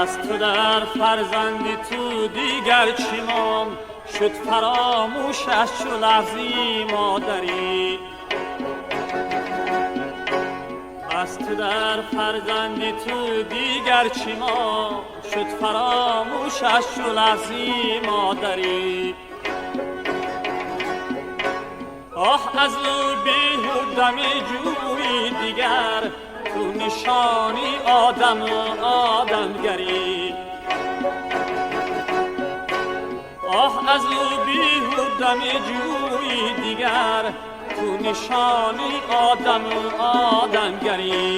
H: Аз ту дар фарзанди ту дигар чӣ монд, шуд фаромӯшаш чу лафзи модарӣ. Аз ту дар фарзанди ту дигар чӣ монд, шуд фаромӯшаш чу лафзи модарӣ. Оҳ аз ӯ беҳуда меҷӯӣ дигар, ту нишони одаму одамгарӣ. Оҳ аз ӯ беҳуда меҷӯӣ дигар, ту нишони одаму одамгарӣ.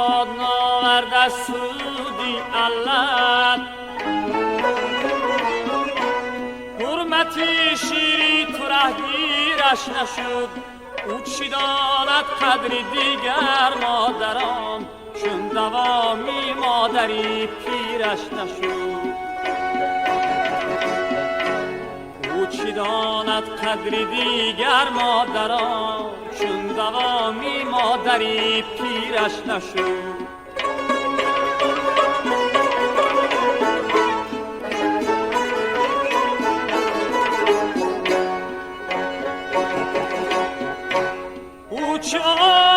H: Ёд наовард аз суди аллат. Ҳурмати шири ту раҳгираш нашуд, ӯ чӣ донад қадри дигар модарон, чун давоми модари пираш нашуд. Ӯ чӣ донад қадри дигар модарон, чун давоми модари пираш нашуд. Ӯ чӣ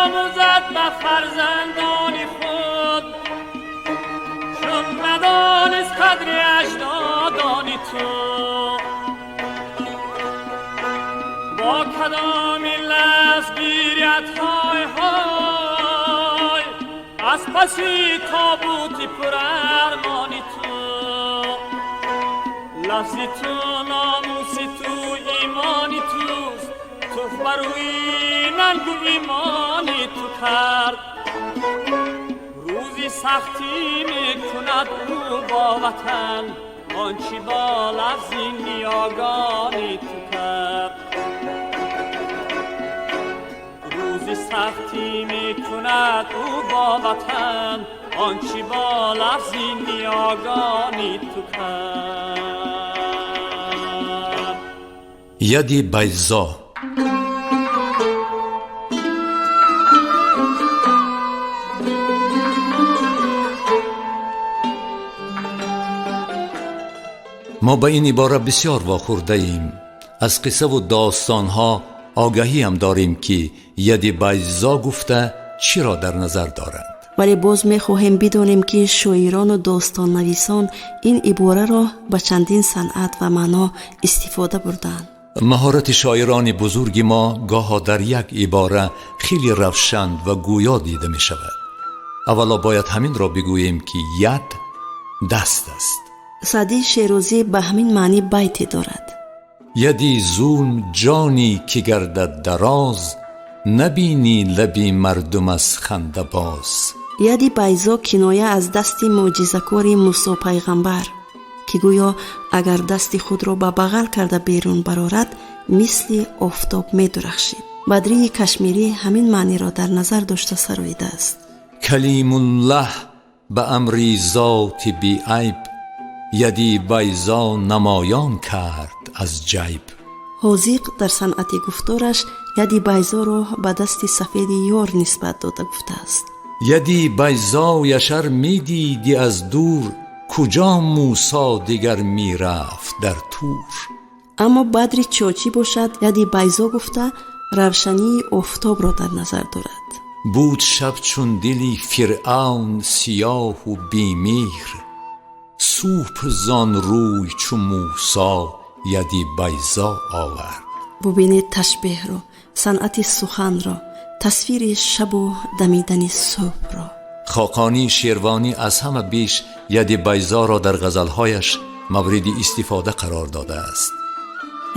H: омӯзад ба фарзандони худ, чун надонист қадри аҷдодони ту. Бо кадоми лафз гиряд ҳой ҳой аз паси тобути пурармони ту. Лафзи ту, номуси ту, имони туст, туф бар рӯи нангу имони ту кард. Рӯзи сахтӣ мекунад ӯ бо ватан, он чӣ бо лафзи ниёгони ту кард. Рӯзи сахтӣ мекунад ӯ бо ватан, он чӣ бо лафзи ниёгони ту кард.
B: Яди байзо. Мо ба ин ибора бисёр вохӯрдаем. Аз қиссаву достонҳо огаҳӣ ҳам дорем, ки яди байзо гуфта чиро дар назар доранд.
A: Вале боз мехоҳем бидонем, ки шоирону достоннависон ин ибораро ба чандин санъат ва маъно истифода бурдаанд.
B: Маҳорати шоирони бузурги мо гоҳо дар як ибора хеле равшан ва гӯё дида мешавад. Аввало бояд ҳаминро бигӯем, ки яд даст аст.
A: Саъдии Шерозӣ ба ҳамин маънӣ байте дорад.
B: Яди зулм ҷонӣ ки гардад дароз, набинӣ лаби мардум аз ханда боз.
A: Яди байзо киноя аз дасти мӯъҷизакори Мусо пайғамбар, ки гӯё агар дасти худро ба бағал карда берун барорад, мисли офтоб медурахшид. Бадрии Кашмирӣ ҳамин маъниро дар назар дошта сароидааст.
B: Калимуллаҳ ба амри зоти беайб, яди байзо намоён кард аз ҷайб.
A: Ҳозиқ дар санъати гуфтораш яди байзоро ба дасти сафеди ёр нисбат дода гуфтааст.
B: Яди байзояш ар медидӣ аз дур, куҷо Мусо дигар мерафт дар Тур.
A: Аммо Бадри Чочӣ бошад, яди байзо гуфта равшании офтобро дар назар дорад.
B: Буд шаб чун дили Фиръавн сиёҳу бемеҳр, субҳ зон рӯй чу Мусо яди байзо овард.
A: Бубинед ташбеҳро, санъати суханро, тасвири шабу дамидани субҳро.
B: Хоқонӣ Шервонӣ аз ҳама беш яди байзоро дар ғазалҳояш мавриди истифода қарор додааст.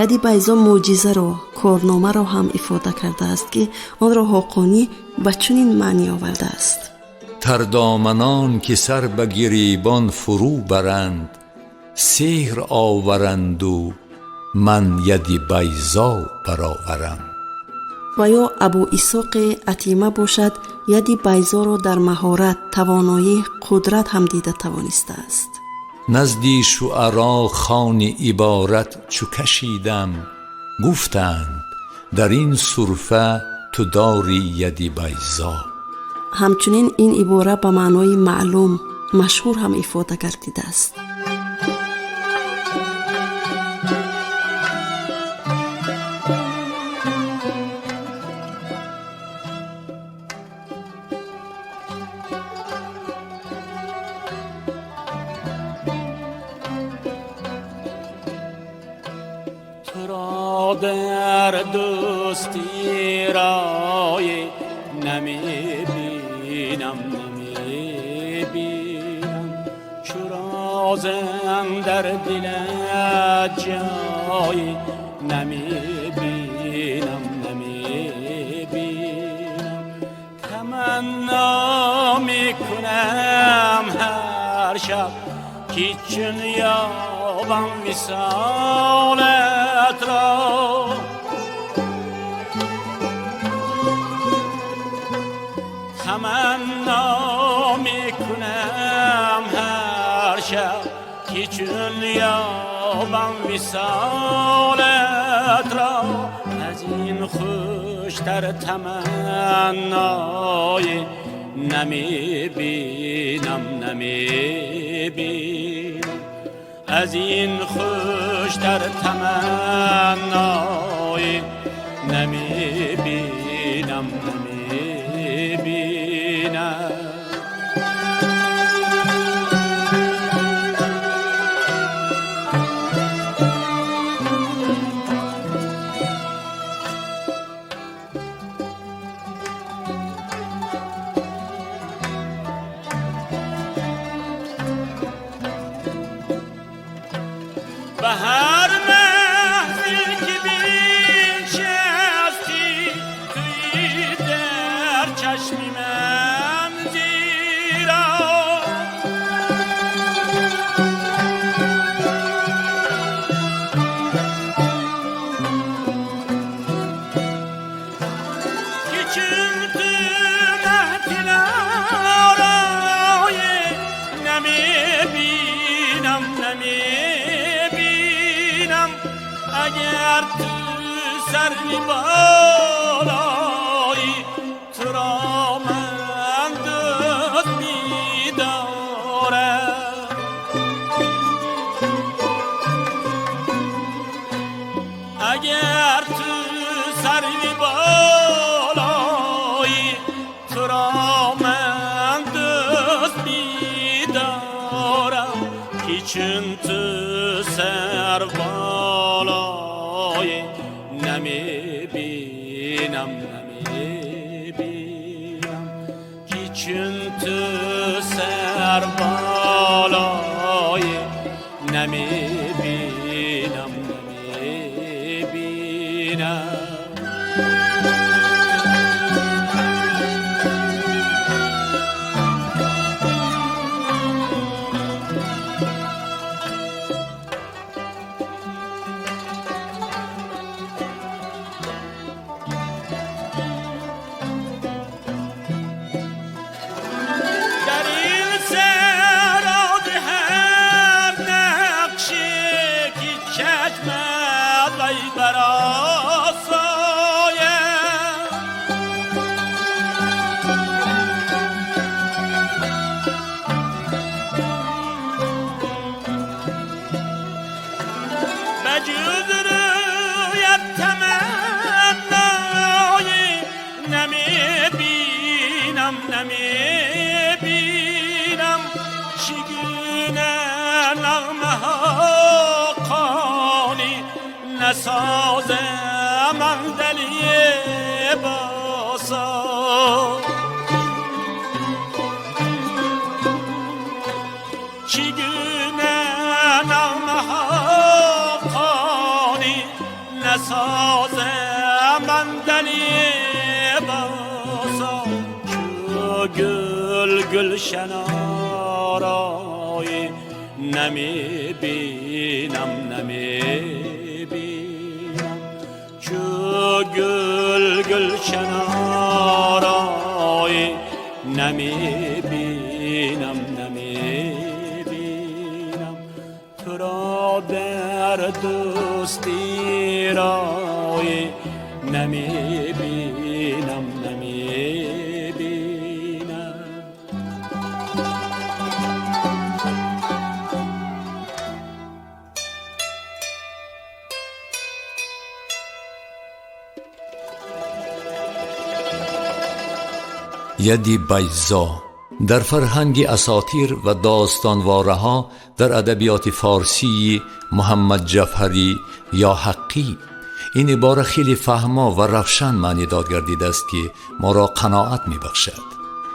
A: Яди байзо мӯъҷизаро, корномаро ҳам ифода кардааст, ки онро Ҳоқонӣ ба чунин маънӣ овардааст.
B: Тардоманон ки сар ба гиребон фурӯ баранд, сеҳр оваранду ман яди байзо бароварам.
A: Ва ё Абу Исоқи Атима бошад, яди байзоро дар маҳорат, тавоноӣ, қудрат ҳам дида тавонистааст.
B: Назди шуаро хони иборат чу кашидам, гуфтанд дар ин сурфа ту дорӣ яди байзо.
A: Ҳамчунин ин ибора ба маънои маълум, машҳур ҳам ифода гардидааст.
H: Туро дар дӯстӣ рой намебинам, намебинам, чу розам дар дилат ҷой намебинам, намебинам. Таманно мекунам ҳар هر شب که چون یابم وصالت را. تمنا میکنم هر شب که چون یابم وصالت را، از این خوشتر تمنای نمی بینم نمی بینم، از این خوشتر تمنای نمی بینم نمی بینم. به هر محفل که بنشستی توی در چشم من زیرا، که چون تو محفل آرای نمی بینم نمی، اگر تو سر بالایی تو را من دوست می‌دارم، اگر تو سر بالایی تو را من دوست می‌دارم، که چون تو سر بالای نمی بینم نمی بینم، که چون تو سر بالای نمی بینم نمی بینم. نسازم دلی باسا، چگونه نغمه ها خوانی نسازم دلی باسا، چو گل گلشن آرای نمی بینم نمی بینم، چو گل گلشن آرای نمی بینم نمی بینم، تو را در دوستی رای نمی بینم نمی بینم.
B: یدی بیضا در فرهنگ اساطیر و داستانواره‌ها در ادبیات فارسی محمد جعفری یا حقی این عباره خیلی فهما و روشن معنی داد گردیده است که ما را قناعت می‌بخشد.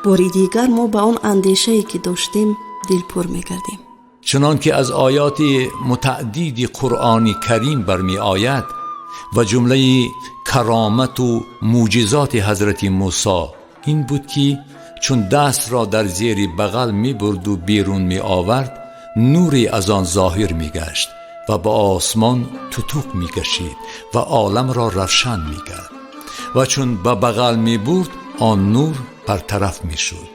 A: باری دیگر ما به آن اندیشه‌ای که داشتیم دلپر می‌گردیم.
B: چنان که از آیات متعدد قرآن کریم برمی آید و جمله کرامت و معجزات حضرت موسی این بود که Чун даст ро дар зери бағал мебурд ва берун меовард, нуре аз он зоҳир мегашт ва ба осмон тутуқ мекашид ва оламро равшан мекард, ва чун ба бағал мебурд, он нур бартараф мешуд.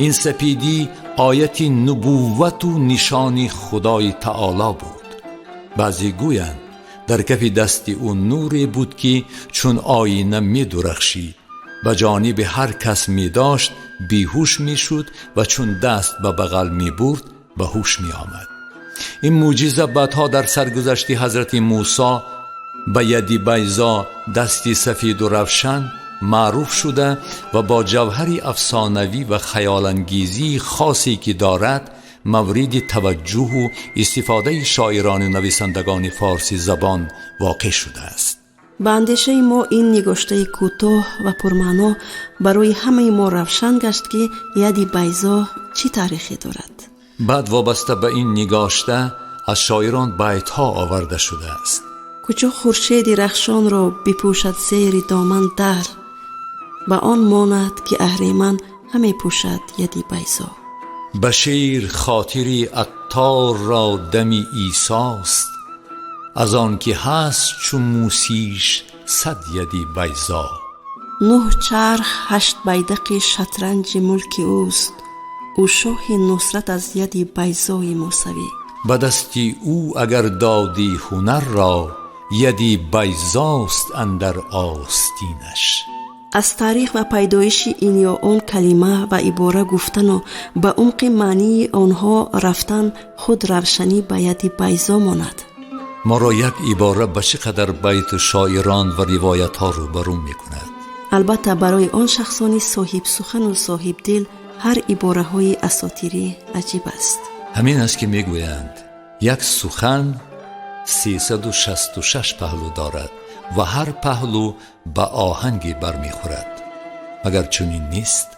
B: Ин сапедӣ ояти нубуввату нишони Худои таоло буд. Баъзе гӯянд, дар кафи дасти ӯ нуре буд, ки чун оина медурахшид, ба ҷониби ҳар кас медошт, беҳуш мешуд, ва чун даст ба бағал мебурд, ба ҳуш меомад. Ин мӯъҷиза баъдҳо дар саргузашти ҳазрати Мусо ба яди байзо, дасти сафеду равшан, маъруф шуда ва бо ҷавҳари афсонавӣ ва хаёлангезии хосе, ки дорад, мавриди таваҷҷӯҳу истифодаи шоирону нависандагони форсӣ забон воқеъ шудааст.
A: Ба андешаи мо, ин нигоштаи кӯтоҳ ва пурмаъно барои ҳамаи мо равшан гашт, ки яди байзо чӣ таърихе дорад.
B: Баъд вобаста ба ин нигошта аз шоирон байтҳо оварда шудааст.
A: Куҷо хуршеди рахшонро бипӯшад зери доман даҳр, ба он монад, ки аҳриман ҳаме пӯшад яди байзо.
B: Ба шер хотири аттор ро дами исост, аз он ки ҳаст чу мусиш сад яди байзо.
A: Нӯҳ чарх ҳашт байдақи шатранҷи мулки ӯст, ӯ шоҳи нусрат аз яди байзои мусавӣ.
B: Ба дасти ӯ агар додӣ ҳунар ро, яди байзост андар остинаш.
A: Аз таърих ва пайдоиши ин ё он калима ва ибора гуфтану ба умқи маънии онҳо рафтан худ равшанӣ ба яди байзо монад.
B: Моро як ибора ба чӣ қадар байту шоирон ва ривоятҳо рӯбарӯ мекунад.
A: Албатта, барои он шахсони соҳибсухану соҳибдил ҳар ибораҳои асотирӣ аҷиб аст.
B: Ҳамин аст, ки мегӯянд, як сухан 366 паҳлӯ дорад ва ҳар паҳлӯ ба оҳанге бармехӯрад. Магар чунин нест?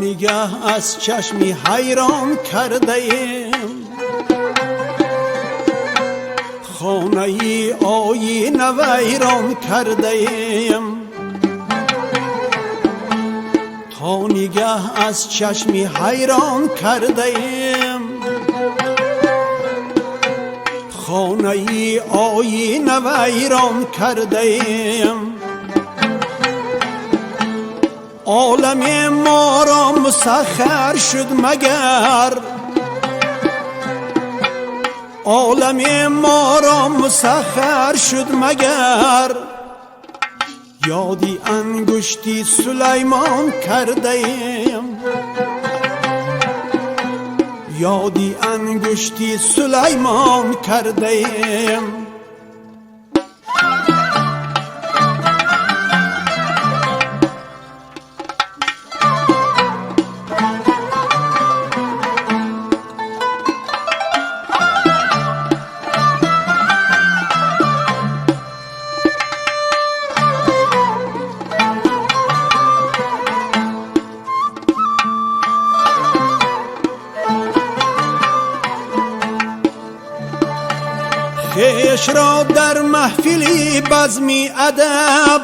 I: Нигоҳ аз чашми ҳайрон кардаем, хонаи оина вайрон кардаем. То нигоҳ аз чашми ҳайрон кардаем, хонаи оина вайрон кардаем. Олами моро мусаххар шуд магар, олами моро мусаххар шуд магар, ёди ангушти Сулаймон кардаем, ёди ангушти Сулаймон кардаем. Хеш ро дар маҳфили базми адаб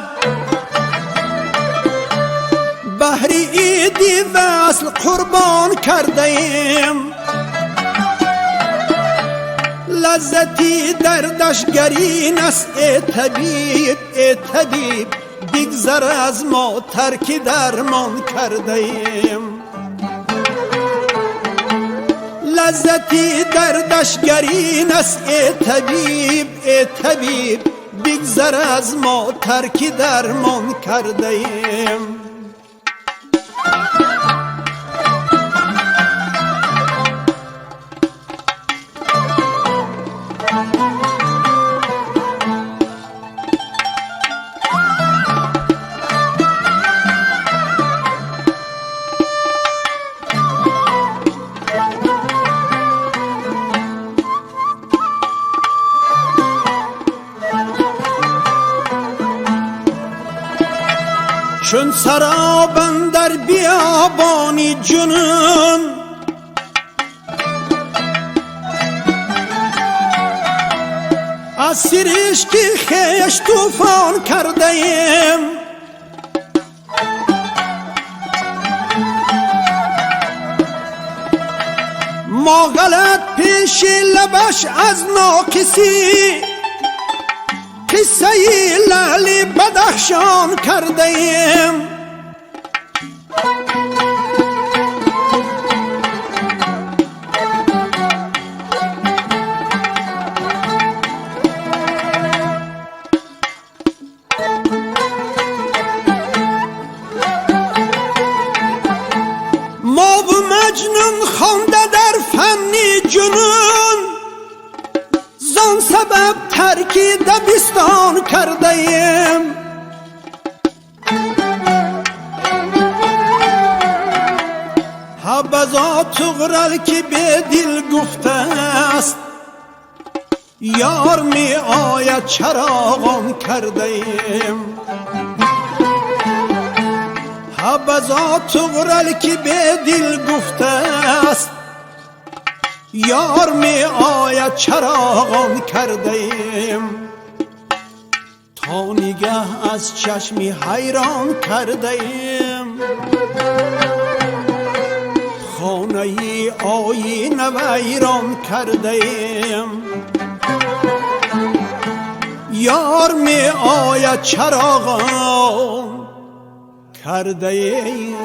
I: баҳри иди васл қурбон кардаем. Лаззати дардаш гарин аст, э табиб, э табиб, бигзар аз мо, тарки дармон кардаем. Лаззати дардаш гарин аст, э табиб, э табиб, бигзар аз мо, тарки дармон кардаем. Чун сароб андар биёбони ҷунун, аз сиришки хеш тӯфон кардаем. Мо ғалат пеши лабаш аз ноқисӣ, қиссаи лаъли Бадахшон кардаем. Мо бу Маҷнун хонда дар фанни ҷунун, зон сабаб тарки дабистон кардаем. Ҳабазо Туғрал ки бедил гуфтааст, ёр меояд чароғон кардаем. Ҳабазо Туғрал ки бедил гуфтааст, ёр меояд чароғон кардаем. То нигаҳ аз чашми ҳайрон кардаем, хонаи оина вайрон кардаем. Ёр меояд чароғон кардаем.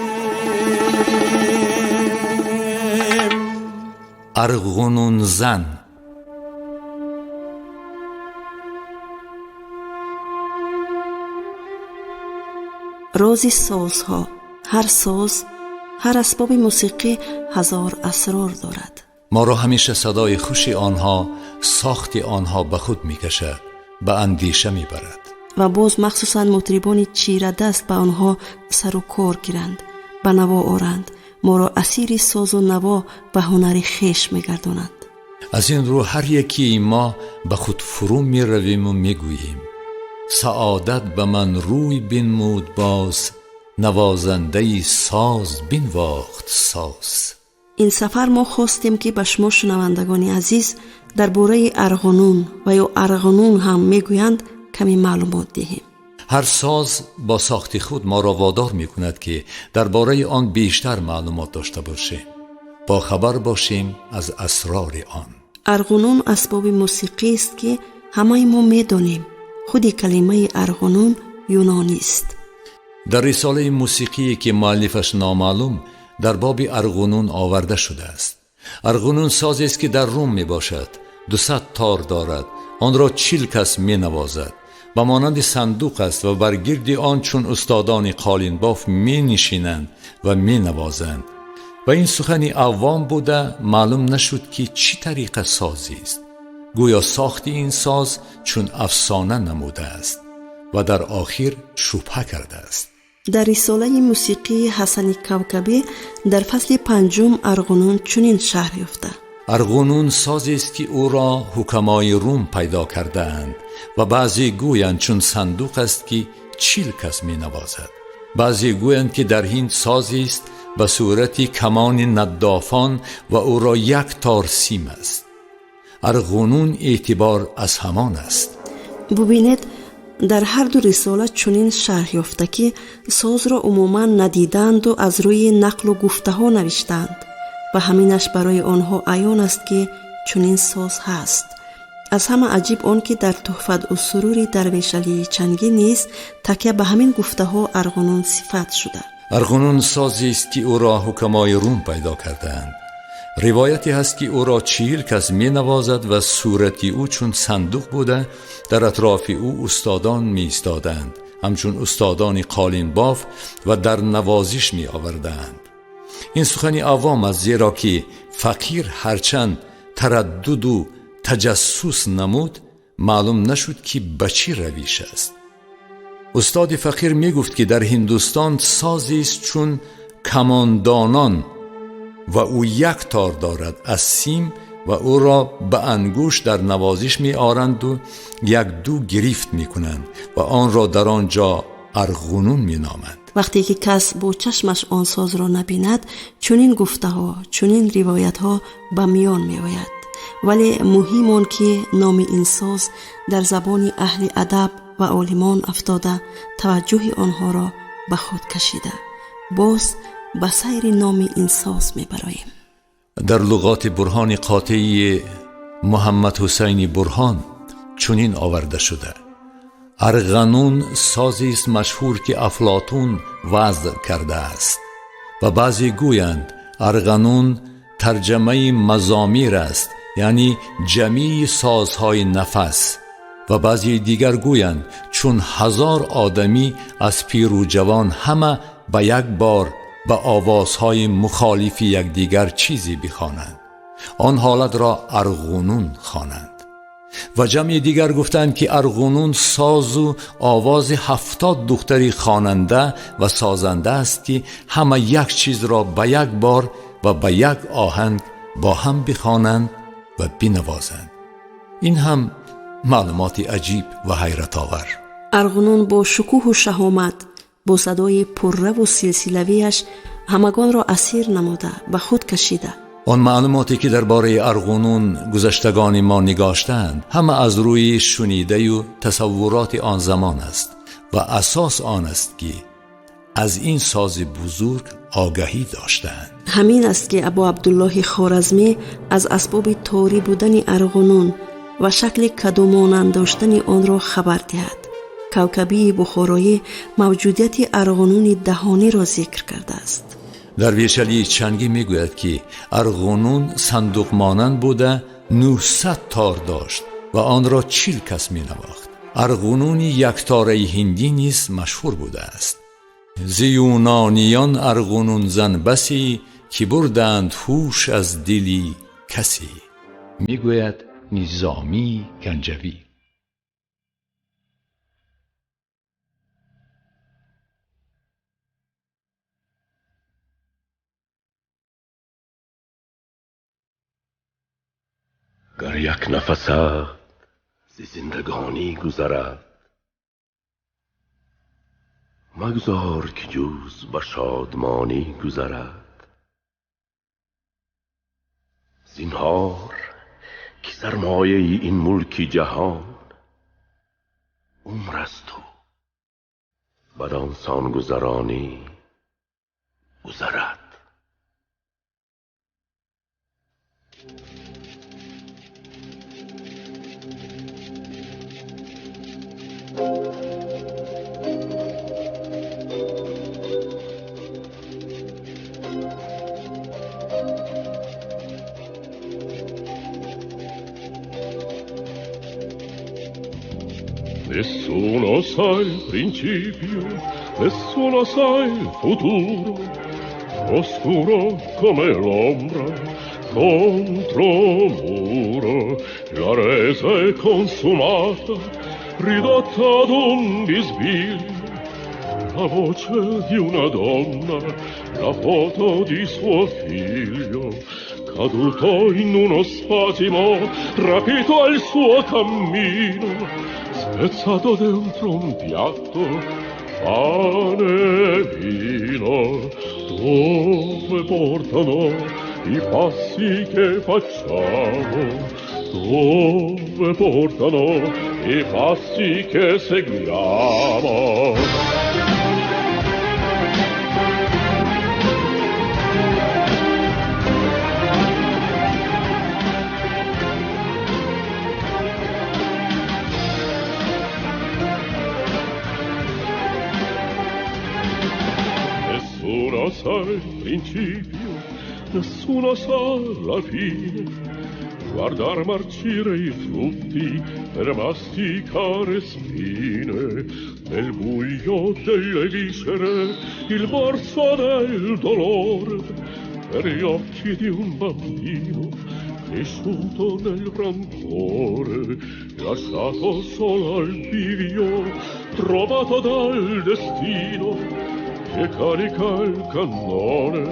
B: Арғунун зан.
A: Рози созҳо. Ҳар соз, ҳар асбоби мусиқӣ ҳазор асрор дорад.
B: Моро ҳамеша садои хуши онҳо, сохти онҳо ба худ мекашад, ба андеша мебарад.
A: Ва боз махсусан мутрибони чирадаст ба онҳо сару кор гиранд, ба наво оранд, моро асири созу наво ва ҳунари хеш мегардонанд.
B: Аз ин рӯ ҳар якии мо ба худ фурӯ меравиму мегӯем: саодат ба ман рӯй бинмуд боз, навозандаи соз бинвохт соз.
A: Ин сафар мо хостем, ки ба шумо, шунавандагони азиз, дар бораи арғунун ва ё арғунун ҳам мегӯянд, каме маълумот диҳем.
B: Ҳар соз бо сохти худ моро водор мекунад, ки дар бораи он бештар маълумот дошта бошем, бохабар бошем аз асрори он.
A: Арғунун асбоби мусиқист, ки ҳамаи мо медонем. Худи калимаи арғунун юнонист.
B: Дар рисолаи мусиқие, ки муаллифаш номаълум, дар боби арғунун оварда шудааст. Арғунун созест, ки дар Рум мебошад, 200 тор дорад, онро 40 кас менавозад. Ба монанди сандуқ аст ва бар гирди он чун устодони қолинбоф менишинанд ва менавозанд. Ва ин сухани авом буда, маълум нашуд, ки чӣ тариқа созист. Гӯё сохти ин соз чун афсона намудааст ва дар охир шубҳа кардааст.
A: Дар рисолаи мусиқии Ҳасани Кавкабӣ дар фасли панҷум арғунун чунин шарҳ ёфта:
B: Арғунун созест, ки ӯро ҳукамои Рум пайдо кардаанд ва баъзе гӯянд чун сандуқ аст, ки 40 кас менавозад. Баъзе гӯянд, ки дар ҳинд созист ба сурати камони наддофон ва ӯро як тор сим аст. Арғунун эътибор аз ҳамон аст.
A: Бубинед, дар ҳар ду рисола чунин шарҳ ёфта, ки созро умуман надиданду аз рӯи нақлу гуфтаҳо навиштаанд ва ҳаминаш барои онҳо аён аст, ки чунин соз ҳаст. Аз ҳама аҷиб он, ки дар Туҳфатусурури Дарвешалии Чангӣ низ такя ба ҳамин гуфтаҳо арғунун сифат шуда.
B: Арғунун созист, ки ӯро ҳукамои Рум пайдо кардаанд. Ривояте ҳаст, ки ӯро 40 кас менавозад ва сурати ӯ чун сандуқ буда, дар атрофи ӯ устодон меистоданд, ҳамчун устодони қолинбоф ва дар навозиш меовардаанд. Ин сухани авом аст, зеро ки фақир ҳарчанд тараддуду таҷассус намуд, маълум нашуд, ки ба чӣ равиш аст. Устоди фақир мегуфт, ки дар Ҳиндустон созист чун камондонон ва ӯ як тор дорад аз сим ва ӯро ба ангушт дар навозиш меоранду як-ду гирифт мекунанд ва онро дар он ҷо арғунун меноманд.
A: Вақте ки кас бо чашмаш он созро набинад, чунин гуфтаҳо, чунин ривоятҳо ба миён меояд. Вале муҳим он ки номи ин соз дар забони аҳли адаб ва олимон афтода, таваҷҷӯҳи онҳоро ба худ кашида. Боз ба сайри номи ин соз мебароем.
B: Дар луғоти Бурҳони Қотеии Муҳаммад Ҳусайни Бурҳон чунин оварда шуда: Арғанун созист машҳур, ки Афлотун вазъ кардааст, ва баъзе гӯянд арғанун тарҷамаи мазомир аст, яъне ҷамии созҳои нафас, ва баъзе дигар гӯянд чун 1000 одамӣ аз пиру ҷавон ҳама ба як бор ба овозҳои мухолифи якдигар чизе бихонанд, он ҳолатро арғунун хонанд. Ва ҷамъи дигар гуфтанд, ки арғунун созу овози 70 духтари хонанда ва созанда аст, ки ҳама як чизро ба як бор ва ба як оҳанг бо ҳам бихонанд ва бинавозанд. Ин ҳам маълумоти аҷиб ва ҳайратовар.
A: Арғунун бо шукӯҳу шаҳомат, бо садои пурраву силсилавиаш ҳамагонро асир намуда, ба худ кашида.
B: Он маълумоте ки дар бораи арғунун гузаштагони мо нигоштаанд, ҳама аз рӯи шунидаю тасаввуроти он замон аст ва асос он аст, ки аз ин сози бузург огаҳӣ доштаанд.
A: Ҳамин аст, ки Абу Абдуллоҳи Хоразмӣ аз асбоби торӣ будани арғунун ва шакли кадумонанд доштани онро хабар диҳад. Кавкабии Бухороӣ мавҷудияти арғунуни даҳониро зикр кардааст.
B: Дар Вешалии Чангӣ мегӯяд, ки арғунун сандуқмонанд буда, 900 тор дошт ва онро 40 кас менавохт. Арғунуни яктораи ҳиндӣ низ машҳур будааст. Зи юнониён арғунунзан басӣ, ки бурданд ҳуш аз дили касӣ, мегӯяд Низомии Ганҷавӣ.
J: Гар як нафасат зи зиндагонӣ гузарад, магзор ки ҷуз ба шодмонӣ гузарад. Зинҳор ки сармояи ин мулки ҷаҳон умр аст у бадон сон гузаронӣ гузарад. Nessuno sa il principio, nessuno sa il futuro, oscuro come l'ombra contro muro. La resa è consumata, ridotta ad un bisbiglio, la voce di una donna, la foto di suo figlio, caduto in uno spasimo, rapito al suo cammino, spezzato dentro un piatto, pane e vino. Dove portano i passi che facciamo? Dove portano i passi che seguiamo? Nessuno sa il principio, nessuno sa la fine. Guardar marcire i frutti per masticare spine, nel buio delle viscere il morso del dolore, per gli occhi di un bambino cresciuto nel rancore, lasciato solo al bivio, trovato dal destino, che carica il cannone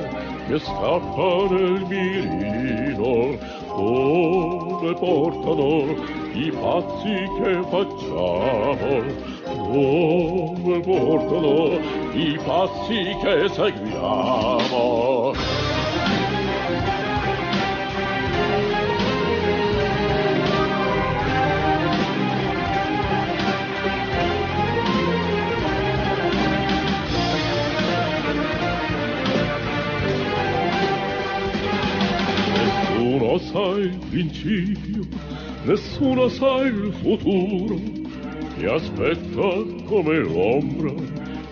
J: che scappa nel mirino. Dove portano I passi che facciamo, dove portano i passi che seguiamo? Nessuno sa il principio, nessuno sa il futuro, ti aspetta come l'ombra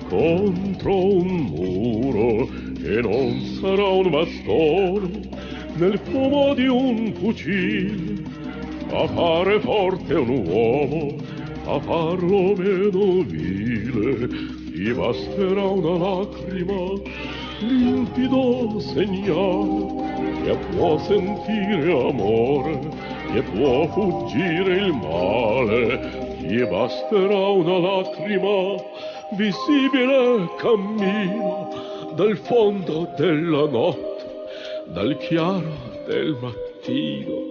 J: contro un muro, e non sarà un bastone nel fumo di un fucile a fare forte un uomo, a farlo meno vile. Ti basterà una lacrima, limpido segnale che può sentire amore, che può fuggire il male. Ti basterà una lacrima, visibile cammino dal fondo della notte, dal chiaro del mattino.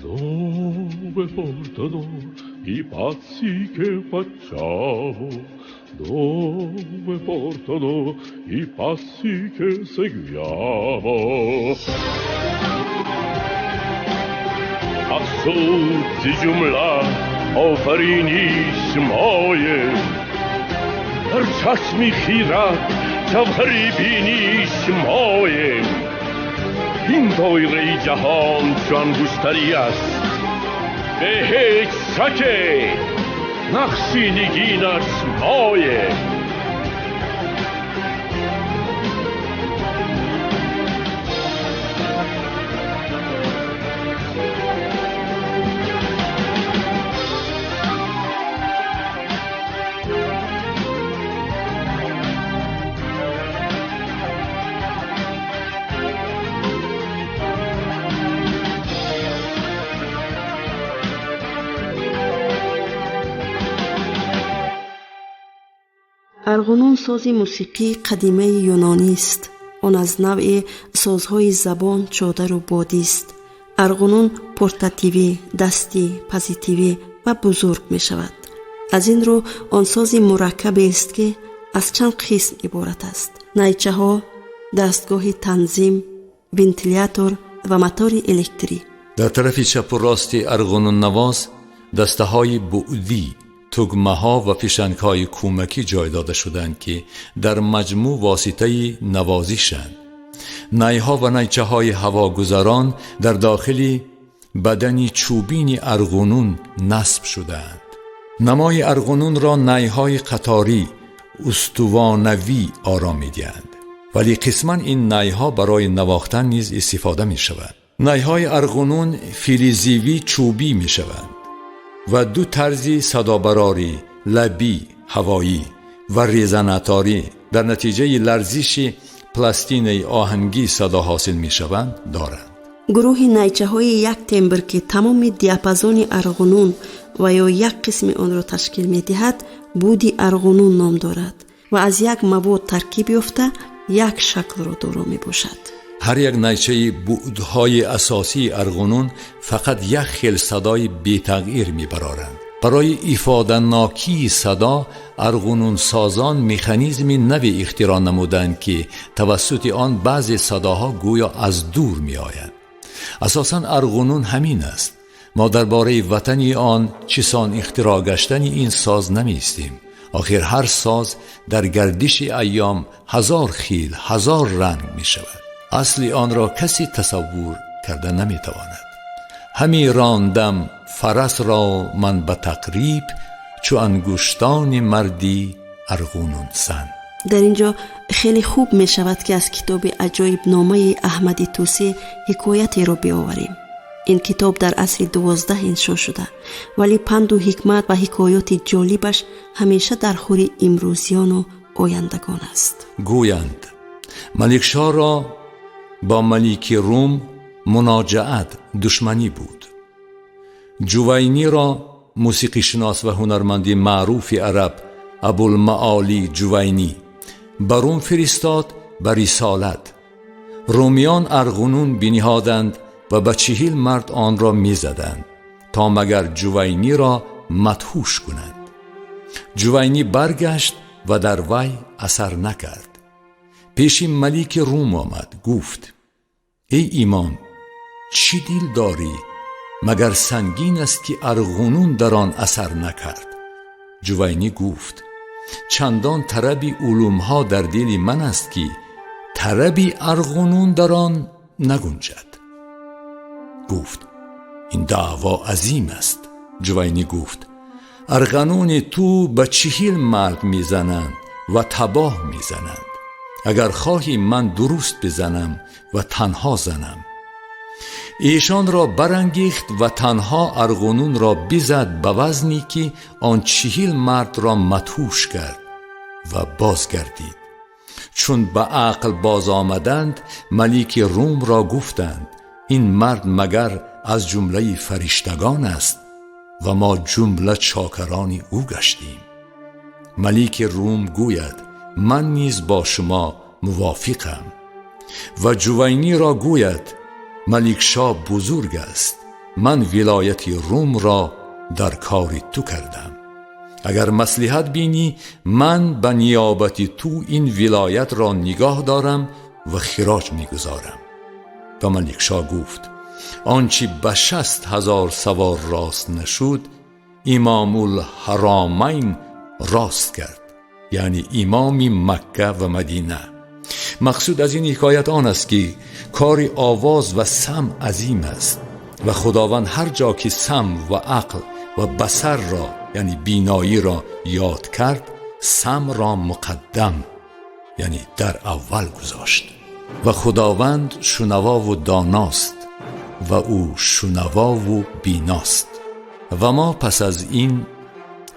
J: Dove portano i passi che facciamo? Dove portano i passi che seguiamo? افسود ز جمله آفرینیش مایه، در چشمی خیرت جوهری بینیش مایه. این دایره جهان چو انگشتری است، به هیچ شک نقشی نگینش مایه.
A: Арғунун сози мусиқии қадимаи юнонист. Он аз навъи созҳои забон, чодару бодист. Арғунун портативӣ, дастӣ, позитивӣ ва бузург мешавад. Аз ин рӯ он сози мураккабест, ки аз чанд қисм иборат аст: найчаҳо, дастгоҳи танзим, вентилятор ва мотори электрӣ.
B: Дар тарафи чапу рости арғунуннавоз дастаҳои буъдӣ, тугмаҳо ва фишангҳои кӯмакӣ ҷой дода шуданд, ки дар маҷмӯъ воситаи навозишанд. Найҳо ва найчаҳои ҳавогузарон дар дохили бадани чӯбини арғунун насб шудаанд. Намои арғунунро найҳои қаторӣ устувонавӣ ором медиҳанд, вале қисман ин найҳо барои навохтан низ истифода мешаванд. Найҳои арғунун филизивӣ чӯбӣ мешаванд ва ду тарзи садобарорӣ, лабӣ, ҳавоӣ ва резонаторӣ дар натиҷаи ларзиши пластинаи оҳангӣ садо ҳосил мешаванд доранд.
A: Гурӯҳи найчаҳои як тембр, ки тамоми диапазони арғунун ва ё як қисми онро ташкил медиҳад, буди арғунун ном дорад ва аз як мавод таркиб ёфта як шаклро доро мебошад.
B: Ҳар як найчаи буъдҳои асосии арғунун фақат як хел садои бетағйир мебароранд. Барои ифоданокии садо арғунунсозон механизми нави ихтироъ намуданд, ки тавассути он баъзе садоҳо гӯё аз дур меоянд. Асосан арғунун ҳамин аст. Мо дар бораи ватани он, чисон ихтироъ гаштани ин соз намеистем. Охир ҳар соз дар гардиши айём ҳазор хел, ҳазор ранг мешавад. Асли онро касе тасаввур карда наметавонад. Ҳами рондам фарасро ман ба тақриб, чу ангуштони марди арғунунсан.
A: Дар ин ҷо хеле хуб мешавад, ки аз китоби аҷоибномаи Аҳмади Тӯсӣ ҳикоятеро биоварем. Ин китоб дар асри 12 иншо шуда, вале панду ҳикмат ва ҳикоёти ҷолибаш ҳамеша дар хури имрӯзиёну ояндагон аст.
B: Гӯянд Маликшоҳро бо малики Рум муноҷаат, душманӣ буд. Ҷувайниро мусиқишинос ва ҳунарманди маъруфи араб Абулмаолӣ Ҷувайнӣ ба Рум фиристод, ба рисолат. Румиён арғунун биниҳоданд ва ба 40 мард онро мезаданд, то магар Ҷувайниро мадҳуш кунанд. Ҷувайнӣ баргашт ва дар вай асар накард. Пеши малики Рум омад, гуфт: эй имом, чӣ дил дорӣ? Магар сангин аст, ки арғунун дар он асар накард? Ҷувайнӣ гуфт: чандон тараби улумҳо дар дили ман аст, ки тараби арғунун дар он нагунҷад. Гуфт: ин даъво азим аст. Ҷувайнӣ гуфт: арғануни ту ба 40 мард мезананд ва табоҳ мезананд. Агар хоҳӣ, ман дуруст бизанам ва танҳо занам. Эшонро барангехт ва танҳо арғунунро бизад ба вазне, ки он 40 мардро мадҳуш кард ва бозгардид. Чун ба ақл боз омаданд, малики Румро гуфтанд: ин мард магар аз ҷумлаи фариштагон аст ва мо ҷумла чокарони ӯ гаштем. Малики Рум гӯяд: ман низ бо шумо мувофиқам. Ва Ҷувайниро гӯяд: Маликшоҳ бузург аст, ман вилояти Румро дар кори ту кардам. Агар маслиҳат бинӣ, ман ба ниёбати ту ин вилоятро нигоҳ дорам ва хироҷ мегузорам. Ва Маликшоҳ гуфт: он чи ба 60,000 савор рост нашуд, Имомулҳаромайн рост кард, яъне имоми Макка ва Мадина. Мақсуд аз ин ҳикоят он аст, ки кори овоз ва самъ азим аст ва Худованд ҳар ҷо ки самъ ва ақл ва басарро, яъне биноиро ёд кард, самъро муқаддам, яъне дар аввал гузошт. Ва Худованд шунавову доност ва ӯ шунавову биност. Ва мо пас аз ин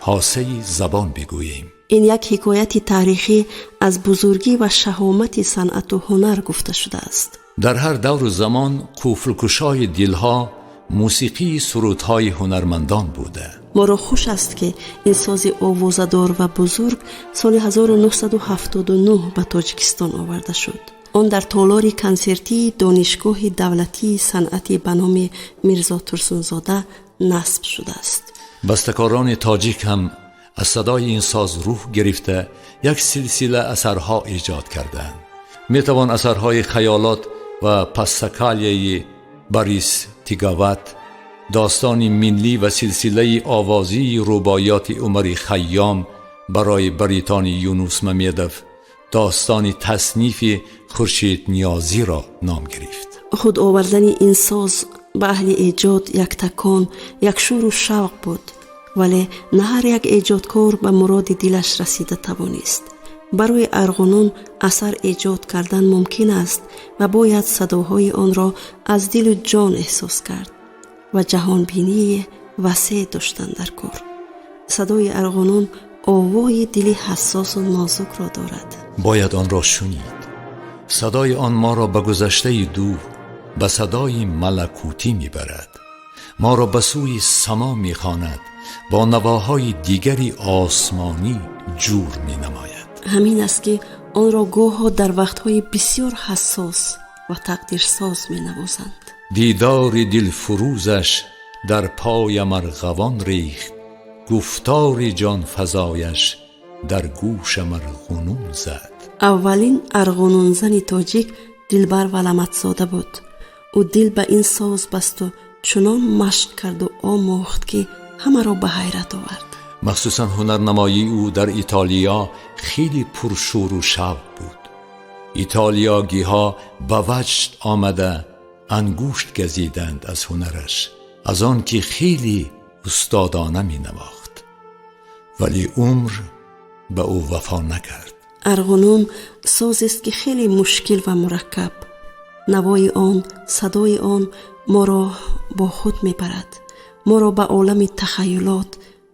B: ҳосаи забон бигӯем.
A: Ин як ҳикояти таърихӣ аз бузургӣ ва шаҳомати санъату ҳунар гуфта шудааст.
B: Дар ҳар давру замон қуфлкушои дилҳо мусиқии сурудҳои ҳунармандон буда.
A: Моро хуш аст, ки ин сози овозадор ва бузург соли 1979 ба Тоҷикистон оварда шуд. Он дар толори консертии Донишгоҳи давлатии санъати ба номи Мирзо Турсунзода насб шудааст.
B: Бастакорони тоҷик ҳам аз садои ин соз рӯҳ гирифта, як силсила асарҳо эҷод карданд. Метавон асарҳои хаёлот ва пассакалияи Борис Тигават, достони миллӣ ва силсилаи овозии рубоиёти Умари Хайём барои баритони Юнус Мамедов, достони таснифи Хуршед Ниёзиро ном гирифт.
A: Худ овардани ин соз ба аҳли эҷод як такон, як шӯру шавқ буд, вале на ҳар як эҷодкор ба муроди дилаш расида тавонист. Барои арғунун асар эҷод кардан мумкин аст ва бояд садоҳои онро аз дилу ҷон эҳсос кард ва ҷаҳонбинии васеъ доштан дар кор. Садои арғунун овои дили ҳассосу нозукро дорад.
B: Бояд онро шунид. Садои он моро ба гузаштаи дур, ба садои малакутӣ мебарад, моро ба сӯи само мехонад, бо навоҳои дигари осмонӣ ҷур менамояд.
A: Ҳамин аст, ки онро гоҳо дар вақтҳои бисёр ҳассос ва тақдирсоз менавозанд.
B: Дидори дилфурӯзаш дар поям арғавон рехт, гуфтори ҷонфазояш дар гӯшам арғунун зад.
A: Аввалин арғунунзани тоҷик Дилбар Валаматзода буд. Ӯ дил ба ин соз басту чунон машқ карду омӯхт, ки ҳамаро ба ҳайрат овард.
B: Махсусан ҳунарнамоии ӯ дар Итолиё хеле пуршӯру шавқ буд. Итолиёгиҳо ба ваҷд омада, ангушт газиданд аз ҳунараш, аз он ки хеле устодона менавохт, вале умр ба ӯ вафо накард.
A: Арғунун созест, ки хеле мушкил ва мураккаб. Навои он, садои он моро бо худ мебарад, моро ба олами тахаюлот,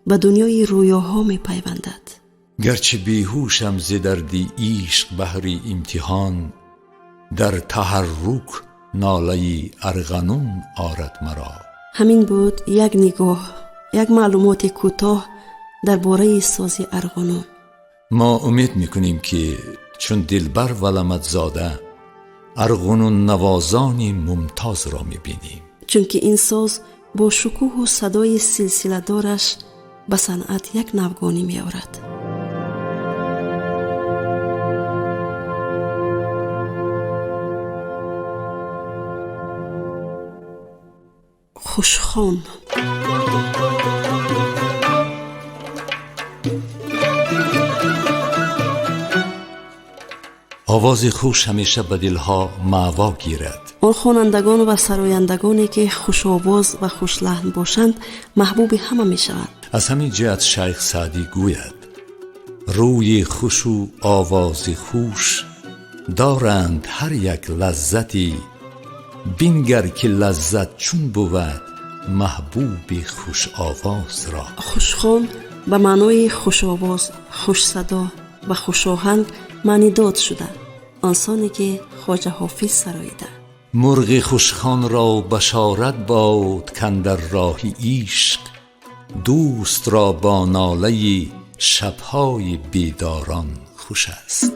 A: ба дунёи рӯёҳо мепайвандад.
B: Гарчи беҳушам зи дарди ишқ баҳри имтиҳон, дар таҳаррук нолаи арғанун орад маро.
A: Ҳамин буд як нигоҳ, як маълумоти кӯтоҳ дар бораи сози арғунун.
B: Мо умед мекунем, ки Чун Дилбар Валамадзода, арғунуннавозони мумтозро мебинем.
A: Чунки ин соз бо шукӯҳу садои силсиладораш ба санъат як навгонӣ меорад. Хушхон.
B: Овози хуш ҳамеша ба дилҳо маъво гирад.
A: Он хонандагон ва сарояндагоне, ки хушовоз ва хушлаҳн бошанд, маҳбуби ҳама мешаванд.
B: Аз ҳамин ҷиҳат Шайх Саъдӣ гӯяд: рӯи хушу овози хуш доранд ҳар як лаззате, бингар ки лаззат чун бувад маҳбуби хушовозро.
A: Хушхон ба маънои хушовоз, хушсадо ва хушоҳанг маънидод шуда, онсоне ки Хоҷа Ҳофиз сароида.
B: Мурғи хушхонро башорат бод, кандар роҳи ишқ дӯстро бо нолаи шабҳои бедорон хуш аст.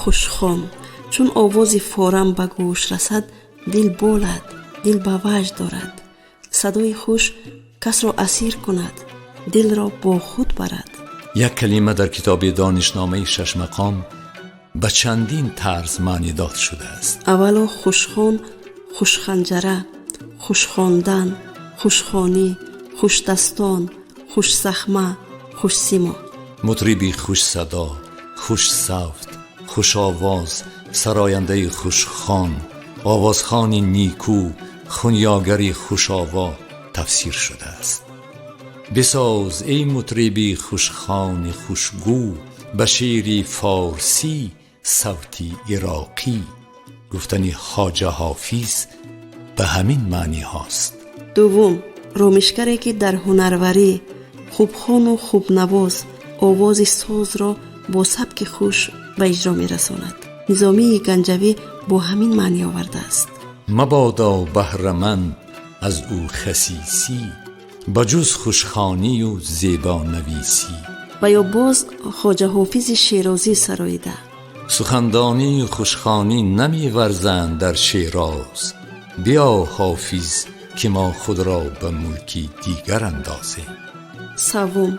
A: Хушхон. Чун овози форам ба гӯш расад, дил болад, дил ба ваҷд дорад. Садои хуш касро асир кунад, дилро бо худ барад.
B: Як калима дар китоби донишномаи шашмақом ба чандин тарз маънидод шудааст.
A: Аввало, хушхон, хушханҷара, хушхондан, хушхонӣ, хушдастон, хушзахма, хушсимо.
B: Мутриби хушсадо, хушсавт, хушовоз, сарояндаи хушхон, овозхони нику, хунёгари хушово тафсир шудааст. Бисоз, эй мутриби хушхони хушгӯ, ба шеъри форсӣ савти ироқӣ. Гуфтани Хоҷа Ҳофиз ба ҳамин маъни ҳост.
A: Дуввум, ромишгаре, ки дар ҳунарварӣ хубхону хубнавоз, овози созро бо сабки хуш ба иҷро мерасонад. Низомии Ганҷавӣ бо ҳамин маънӣ овардааст.
B: Мабодо баҳраманд аз ӯ хасисӣ, ба ҷуз хушхонию зебонависӣ.
A: Ва ё боз Хоҷа Ҳофизи Шерозӣ сароида:
B: Сухандонию хушхонӣ намеварзанд дар Шероз, биё, Ҳофиз, ки мо худро ба мулки дигар андозем.
A: Саввум,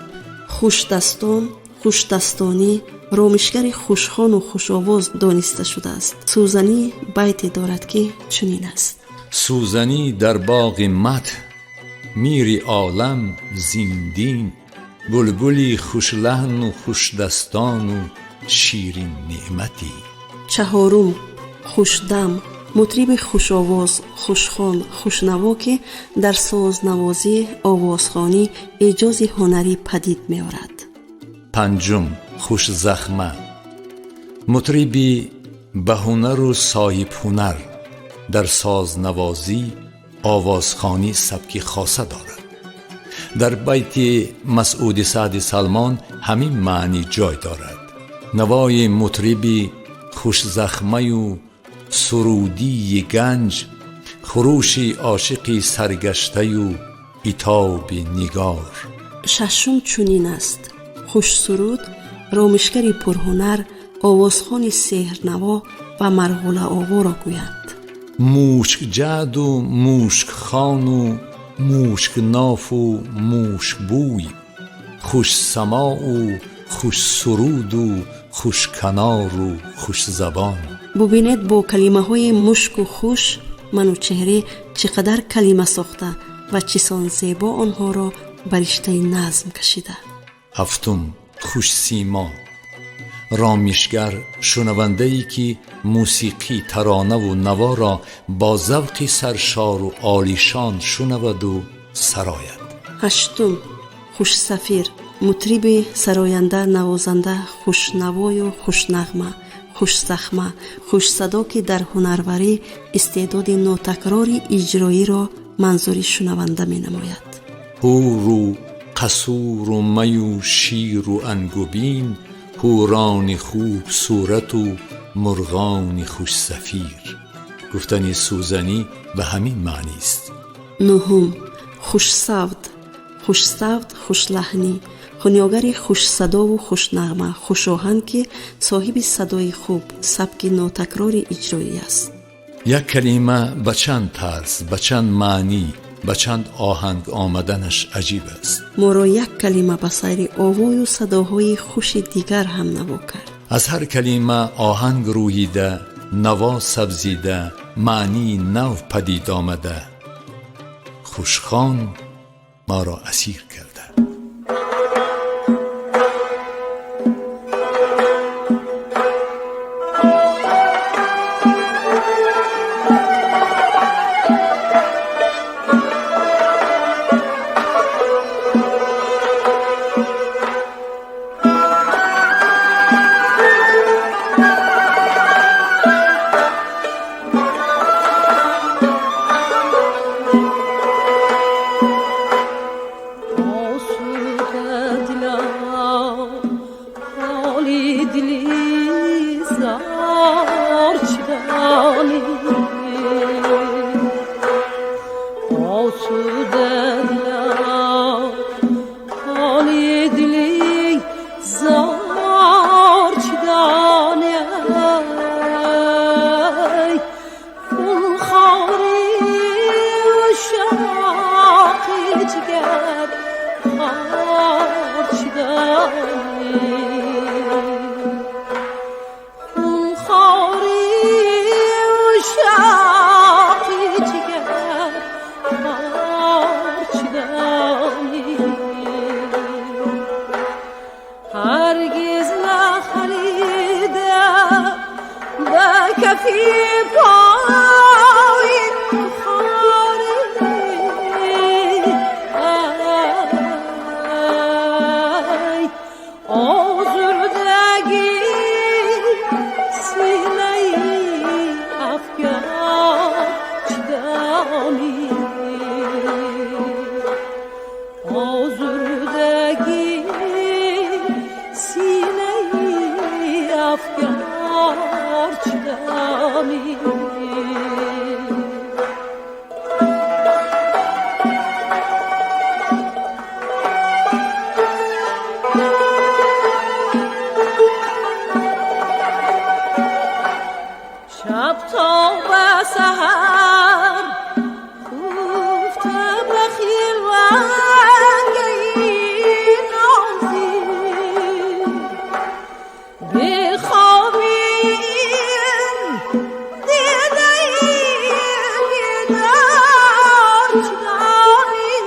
A: хушдастон, хушдастонӣ, ромишгари хушхону хушовоз дониста шудааст. Сӯзанӣ байте дорад, ки чунин аст:
B: Сӯзанӣ дар боғи мадҳ мири олам зиндин, булбули хушлаҳну хушдастону ширин неъматӣ.
A: Чаҳорум, хушдам, мутриби хушовоз, хушхон, хушнаво, ки дар сознавозӣ, овозхонӣ эъҷози ҳунарӣ падид меорад.
B: Панҷум, хушзахма, мутриби ба ҳунару соҳибҳунар, дар сознавозӣ, овозхонӣ сабки хоса дорад. Дар байти Масъуди Саъди Салмон ҳамин маънӣ ҷой дорад: навои мутриби хушзахмаю сурудии ганҷ, хурӯши ошиқи саргаштаю итоби нигор.
A: Шашум чунин аст: хушсуруд, ромишгари пурҳунар, овозхони сеҳрнаво ва марғулаоворо гӯянд.
B: Мушкҷаъду мушкхону мушкнофу мушкбӯй, хушсамоу хушсуруду хушканору хушзабон.
A: Бубинед, бо калимаҳои мушку хуш Манучеҳрӣ чӣ қадар калима сохта ва чӣ сон зебо онҳоро ба риштаи назм кашида.
B: Ҳафтум, хушсимо, ромишгар, шунавандае, ки мусиқӣ, таронаву наворо бо завқи саршору олишон шунаваду сарояд.
A: Ҳаштум, хушсафир, мутриби сароянда, навозанда, хушнавою хушнағма, хушзахма, хушсадо, ки дар ҳунарварӣ истеъдоди нотакрори иҷроиро манзури шунаванда менамояд.
B: Ҳуру қасуру маю ширу ангубин, ҳурони хуб сурату мурғони хушсафир. Гуфтани Сӯзанӣ ба ҳамин маънист.
A: Нуҳум, хушсавт, хушсавт, хушлаҳнӣ, хунёгари хушсадову хушнағма, хушоҳанг, ки соҳиби садои хуб, сабки нотакрори иҷроӣ аст.
B: Як калима ба чанд тарз, ба чанд маънӣ, ба чанд оҳанг омаданаш аҷиб аст.
A: Моро як калима ба сайри овою садоҳои хуши дигар ҳам наво кард.
B: Аз ҳар калима оҳанг рӯида, наво сабзида, маънии нав падид омада, хушхон моро асир карда.
G: جگر خار چی دانی خونخواری عشاقی جگر خار چی دانی هرگز نخلیدم به کفی پای خاری ای آزردگی سینه افکار چی دانی آزردگی سینه افکار چی دانی شب تا به سحر خفته به خلوت نازی بخوابیم دیده بیدار چی دانی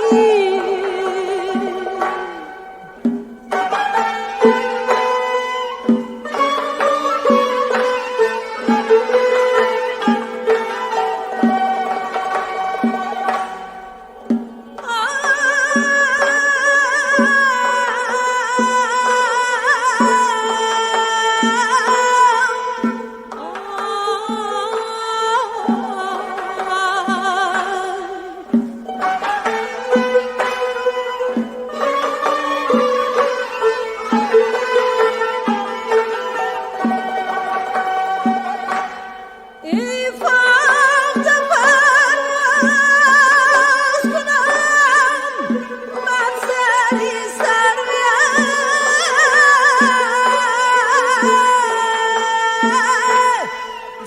G: ای فقط پرواز کنم بر سری سروی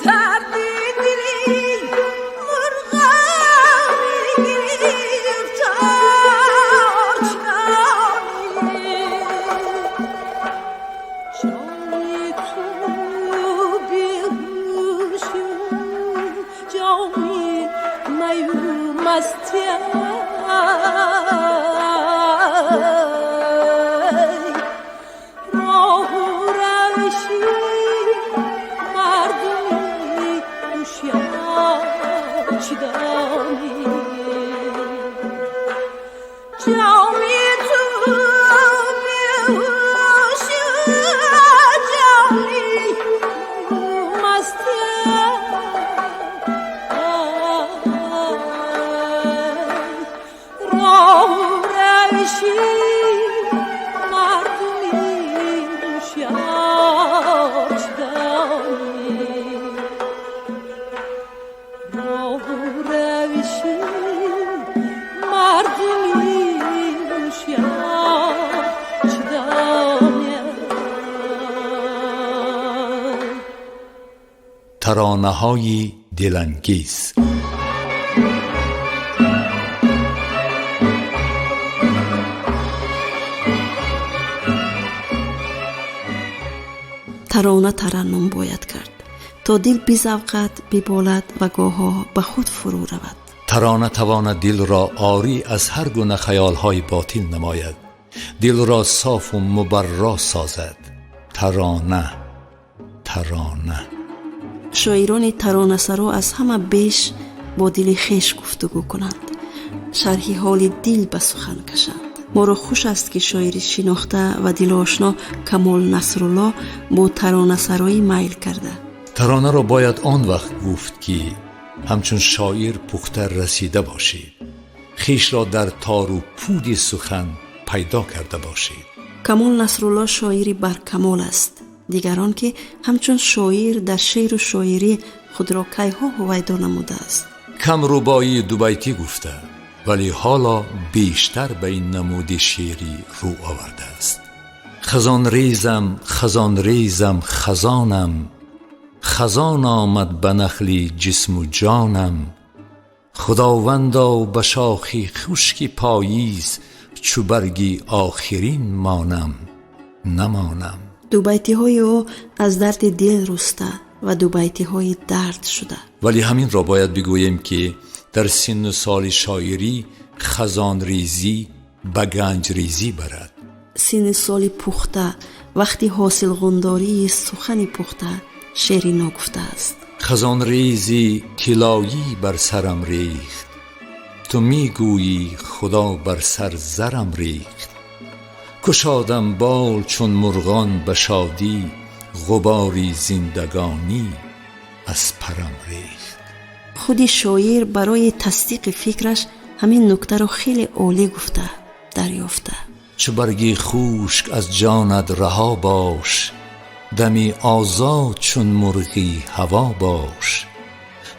G: درد دلی مرغم گرفتار چی دانی جامی تو بیهوشی جامی می و مستی راه و روشی مردمی هوشیار چی دانی جامی تو بیهوشی جامی مستی راه و روشی مردمی هوشیار چی دانی راه و روشی مردمی هوشیار چی دانی
B: таронаҳои дилангез.
A: Тарона тараннум бояд кард, то дил бизавқад, биболад ва гоҳо ба худ фурӯ равад.
B: Тарона тавонад дилро орӣ аз ҳар гуна хаёлҳои ботил намояд, дилро софу мубарро созад. Тарона, тарона.
A: Шоирони таронасаро аз ҳама беш бо дили хеш гуфтугӯ кунанд, шарҳи ҳоли дил ба сухан кашанд. Моро хуш аст, ки шоири шинохта ва дилошно Камол Насрулло бо таронасароӣ майл карда.
B: Таронаро бояд он вақт гуфт, ки ҳамчун шоир пухта расида бошед, хешро дар тору пуди сухан пайдо карда бошед.
A: Камол Насрулло шоири баркамол аст. Дигарон ки ҳамчун шоир дар шеъру шоирӣ худро кайҳо ҳувайдо намудааст.
B: Кам рубоии дубайтӣ гуфта, вале ҳоло бештар ба ин намуди шеърӣ рӯ овардааст. Хазонрезам, хазонрезам, хазонам, хазон омад ба нахли ҷисму ҷонам, Худовандо, ба шохи хушки поиз чу барги охирин монам, намонам.
A: Дубайтиҳои ӯ аз дарди дил руста ва дубайтиҳои дард шуда.
B: Вале ҳаминро бояд бигӯем, ки дар синну соли шоирӣ хазонрезӣ ба ганҷрезӣ барад.
A: Синни соли пухта, вақти ҳосилғундории сухани пухта, шеъри ногуфта аст.
B: Хазонрези тиллоӣ бар сарам рехт, ту мегӯӣ худо бар сар зарам рехт. Кушодам бол чун мурғон ба шодӣ, ғубори зиндагонӣ аз парам рехт.
A: Худи шоир барои тасдиқи фикраш ҳамин нуктаро хеле олӣ гуфта дарёфта.
B: Чу барги хушк аз ҷонат раҳо бош, дами озод чун мурғи ҳаво бош.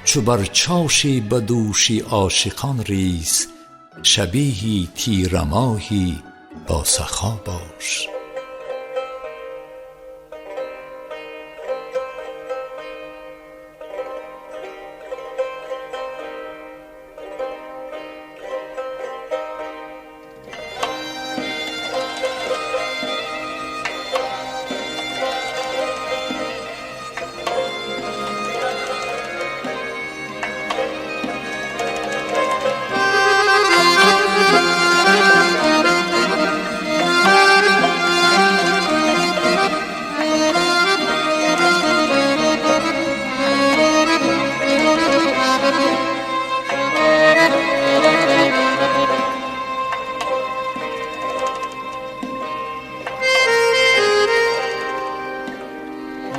B: Чу бар чоши ба дӯши ошиқон рез, шабеҳи тирамоҳи босахо бош.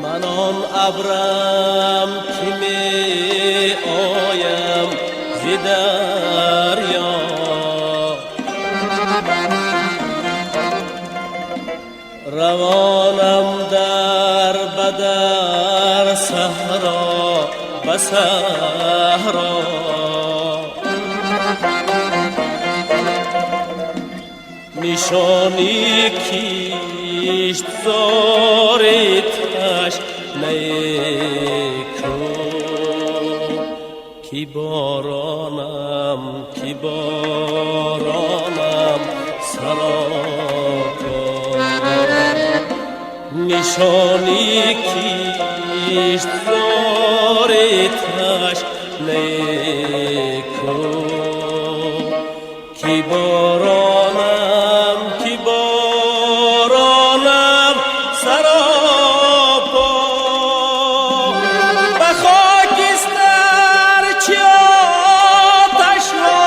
I: Ман он абрам, ки меоям зи дарё, равонам дар бадар саҳро ба саҳро. Нишони киштзори ташнаи ку, ки боронам, ки боронам саропо. Нишони киштзори ташнаи ку, ки боронам, ки боронам саропо. Ба хокистар чи оташҳо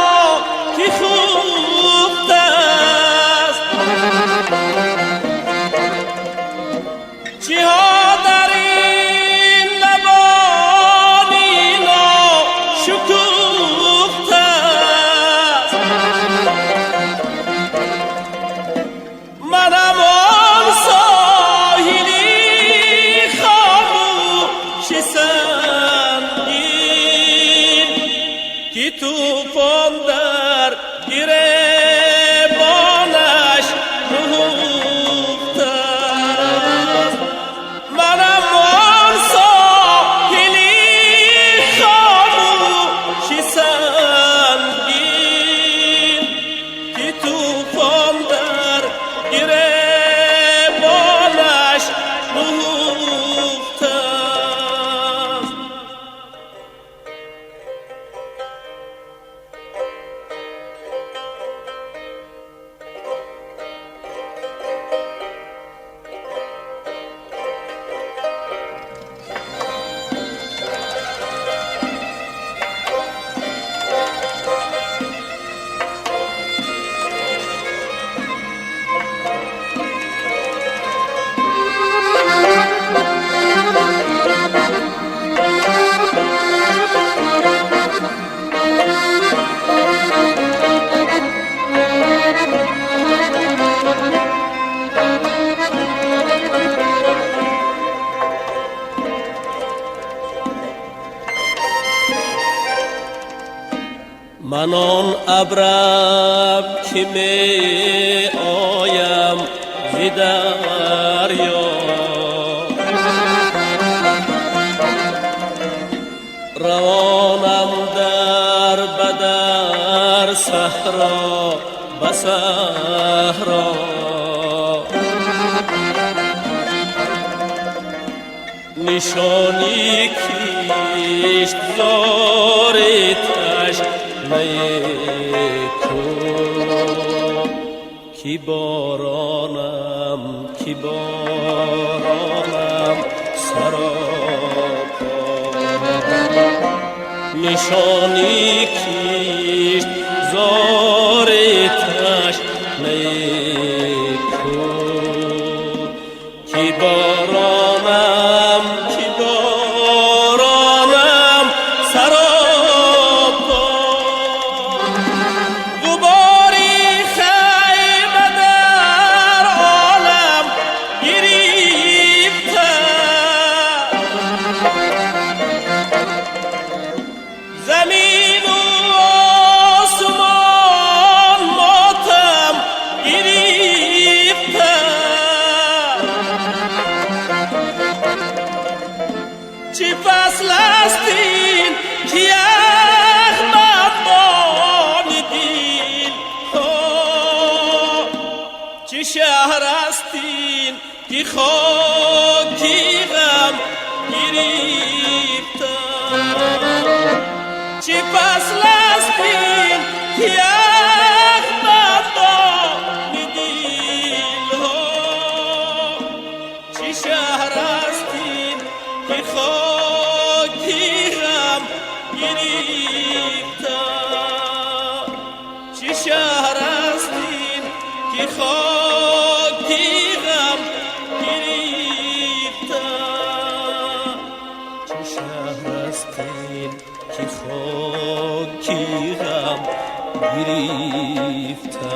I: ки хуфтааст, чиҳо дар ин лабони ношукуфтааст. Манам он соҳили хомӯши сангин, ки тӯфон дар гиребонаш нуҳуфтааст. Манам он соҳили хомӯши сангин, ки тӯфон дар гиребонаш нуҳуфтааст. Ман он абрам, ки меоям зи дарё, равонам дар ба
H: Саҳро ба саҳро. Нишони киштзори ташнаи ту, ки боронам, ки боронам саропо. Нишони киштзори ташнаи ту, ки боронам, ки боронам саропо. Ғубори хайма дар олам гирифта, замину осмон мотам гирифта. Чӣ фасл аст ин, ки яхбандони дилҳо, чӣ шаҳр аст ин, ки хоки ғам гирифта. Чӣ фасл аст ин, ки яхбандони дилҳо, чӣ шаҳр аст ин, ки хоки ғам гирифта. Чӣ шаҳр аст ин, ки хоки ғам гирифта. Чӣ шаҳр аст ин, ки хоки ғам гирифта.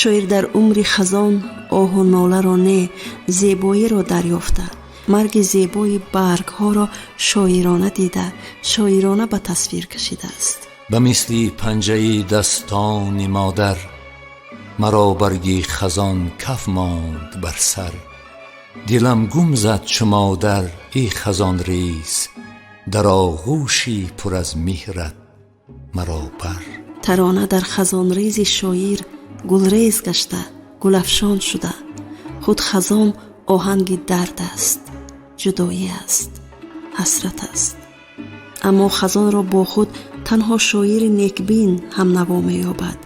A: Шоир дар умри хазон оҳу ноларо не, зебоиро дарёфта, марги зебои баргҳоро шоирона дида, шоирона ба тасвир кашидааст.
B: Ба мисли панҷаи дастони модар, маро барги хазон каф монд бар сар. Дилам гум зад чу модар, эй хазонрез, дар оғӯши пур аз меҳрат маро бар.
A: Тарона дар хазонрези шоир гулрез гашта, гулафшон шуда. Худ хазон оҳанги дард аст, ҷудоӣ аст, ҳасрат аст. Аммо хазонро бо худ танҳо шоири некбин ҳамнаво меёбад,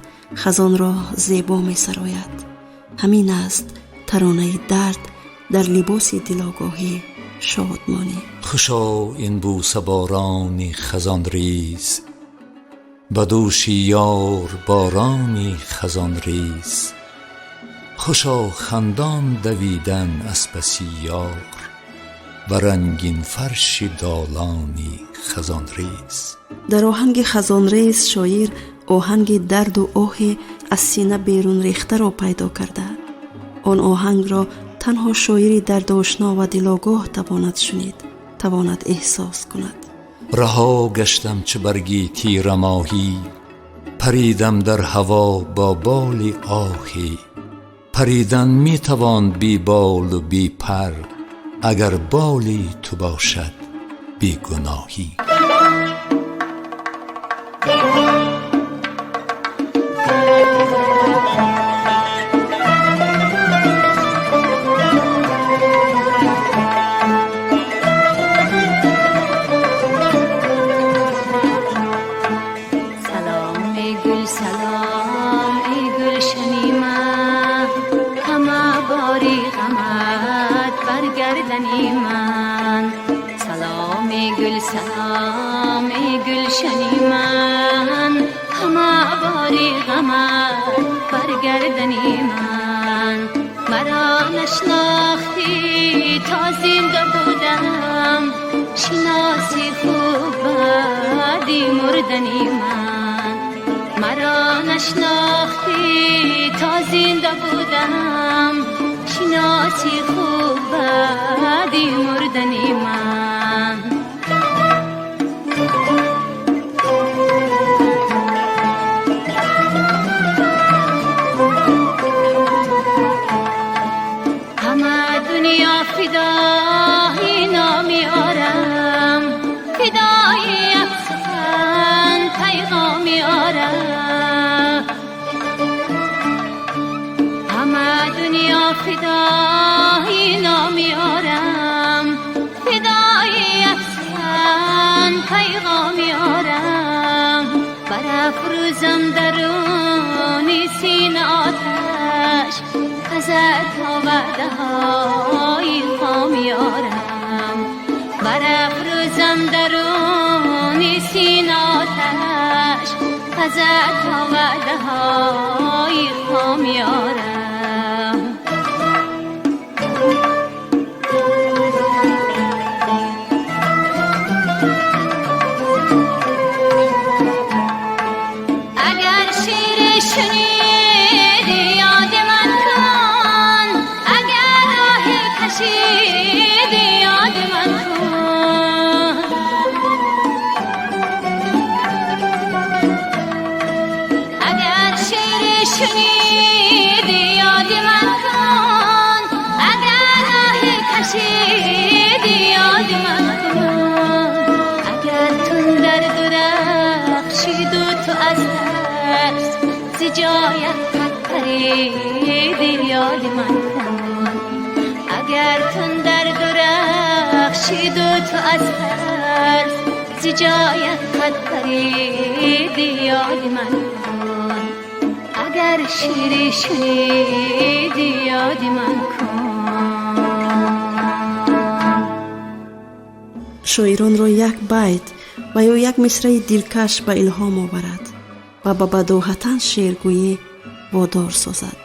A: хазонро зебо месарояд. Ҳамин аст таронаи дард дар либоси дилогоҳӣ, шодмонӣ.
B: Хушо ин бӯсаборони хазонрез, ба дӯши ёр борони хазонрез. Хушо хандон давидан аз паси ёр, ба рангин фарши долони хазонрез.
A: Дар оҳанги хазонрез шоир оҳанги дарду оҳе аз сина берун рехтаро пайдо карда. Он оҳангро танҳо шоири дардошно ва дилогоҳ тавонад шунид, тавонад эҳсос кунад.
B: Раҳо гаштам чу барги тирамоҳӣ, паридам дар ҳаво бо боли оҳӣ. Паридан метавон бе болу бе пар, агар боли ту бошад бегуноҳӣ.
C: Салом, эй гул, салом, эй гулшани ман, ҳама бори ғамат бар гардани ман. Салом, эй гул, салом, эй гулшани ман, ҳама бори ғамат бар гардани ман. Маро нашнохтӣ то зинда будам, шиноси хуб баъди мурдани ман. Маро нашнохтӣ то зинда будам, шиноси хуб баъди мурдани ман. Фидои номи ёрам, фидои як сухан пайғоми ёрам. Барафрӯзам даруни сина оташ, пазад то ваъдаҳои хоми ёрам. Барафрӯзам даруни сина оташ, пазад то ваъдаҳои хоми ёрам. Агар шеъре шунидӣ, ёди ман кун. Агар оҳе кашидӣ, ёди ман кун. Агар шеъре шунидӣ, ёди ман кун. Агар оҳе кашидӣ, ёди ман кун. Агар тундар дурахшиду ту аз тарс зи ҷоят қад паридӣ, ёди ман кун. Агар тундар дурахшиду ту аз тарс зи ҷоят қад паридӣ, ёди ман кун. Агар шеъре шунидӣ, ёди ман кун.
A: Шоиронро як байт ва ё як мисраи дилкаш ба илҳом оварад ва ба бадоҳатан шеъргӯӣ водор созад.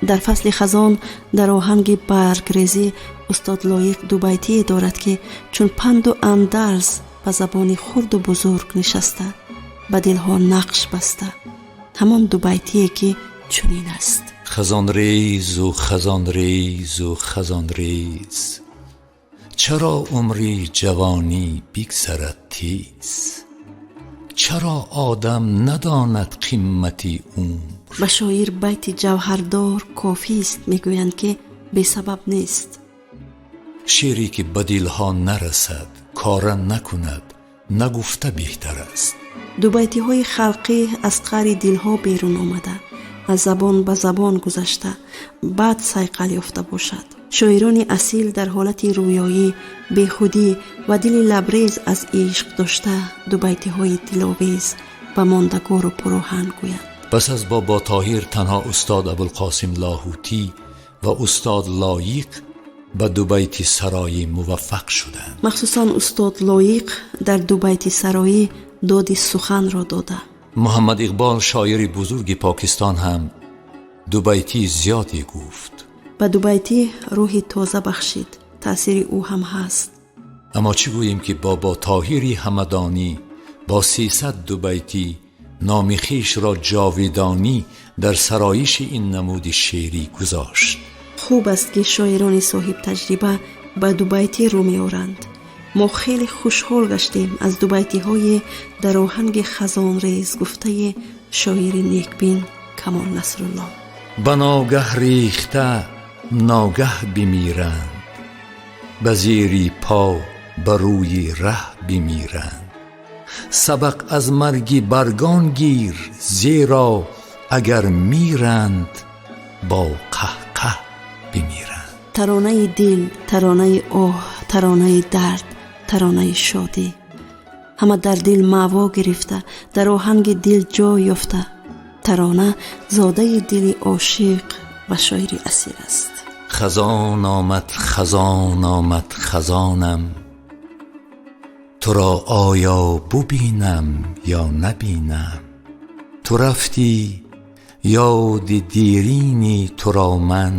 A: Дар фасли хазон, дар оҳанги баргрезӣ, устод Лоиқ дубайтие дорад, ки чун панду андарз ба забони хурду бузург нишаста, ба дилҳо нақш баста. Ҳамон дубайтие, ки чунин аст:
B: Хазонрезу, хазонрезу, хазонрез, чаро умри ҷавонӣ бигзарад тез? Чаро одам надонад қимати умр?
A: Ба шоир байти ҷавҳардор кофист, мегӯянд, ки бесабаб нест.
B: Шеъре ки ба дилҳо нарасад, кора накунад, нагуфта беҳтар аст.
A: Дубайтиҳои халқӣ аз қаъри дилҳо берун омада, аз забон ба забон гузашта, баъд сайқал ёфта бошад. Шоирони асил дар ҳолати рӯёӣ, бехудӣ ва дили лабрез аз ишқ дошта, дубайтиҳои диловез ва мондагору пуроҳанг гӯянд.
B: Пас аз Бобо Тоҳир танҳо устод Абулқосим Лоҳутӣ ва устод Лоиқ ба дубайти сароӣ муваффақ шуданд.
A: Махсусан устод Лоиқ дар дубайти сароӣ доди суханро дода.
B: Муҳаммад Иқбол, шоири бузурги Покистон, ҳам дубайтии зиёде гуфт.
A: Ба дубайтӣ рӯҳи тоза бахшид. Таъсири ӯ ҳам ҳаст.
B: Аммо чӣ гӯем, ки Бобо Тоҳири Ҳамадонӣ бо 300 дубайтӣ номи хешро ҷовидонӣ дар сароиши ин намуди шеърӣ гузошт.
A: Хуб аст, ки шоирони соҳибтаҷриба ба дубайтӣ рӯ меоранд. Мо хеле хушҳол гаштем аз дубайтиҳои дар оҳанги хазонрез гуфтаи шоири некбин Камол Насрулло.
B: Ба ногаҳ рехта ногаҳ бимиранд, ба зери по ба рӯи раҳ бимиранд. Сабақ аз марги баргон гир, зеро агар миранд, бо қаҳқаҳ бимиранд.
A: Таронаи дил, таронаи оҳ, таронаи дард, таронаи шодӣ ҳама дар дил маъво гирифта, дар оҳанги дил ҷой ёфта. Тарона зодаи дили ошиқ ва шоири асил аст.
B: Хазон омад, хазон омад, хазонам, туро оё бубинам ё набинам? Ту рафтӣ, ёди дирини туро ман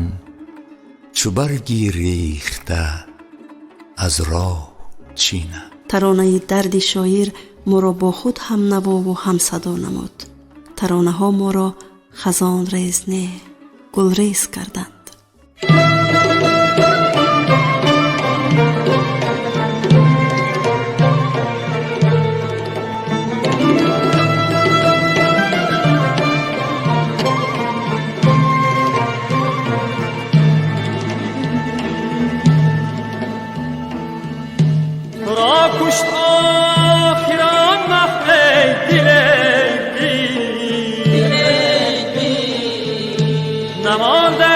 B: чу барги рехта аз роҳ чинам.
A: Таронаи дарди шоир моро бо худ ҳамнавову ҳамсадо намуд. Таронаҳо моро хазонрез не, гулрез карданд.
H: Туро кушт охирон маҳ, дил, намонда.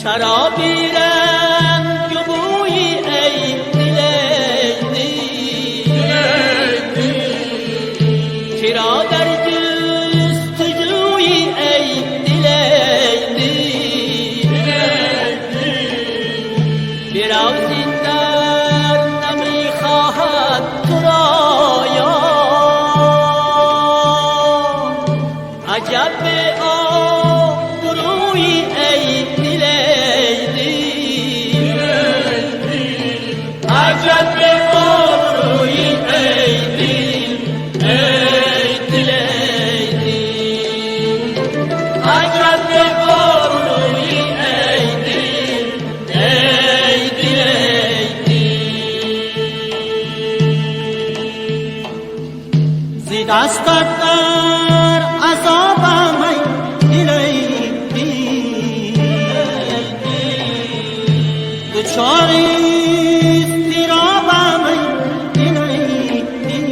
H: چرا بیرنگ و بویی ای دل دل، کرا در جستجویی ای دل دل، برو زین در نمیخواهد تو را یار، عجب به آبرویی ای دل دل، عجب به آبرویی ای دل ای دل دل، عجب به آبرویی ای دل ای دل دل.
K: ز دستت در عذابم ای دل ای دل، دچار اضطرابم ای دل ای دل،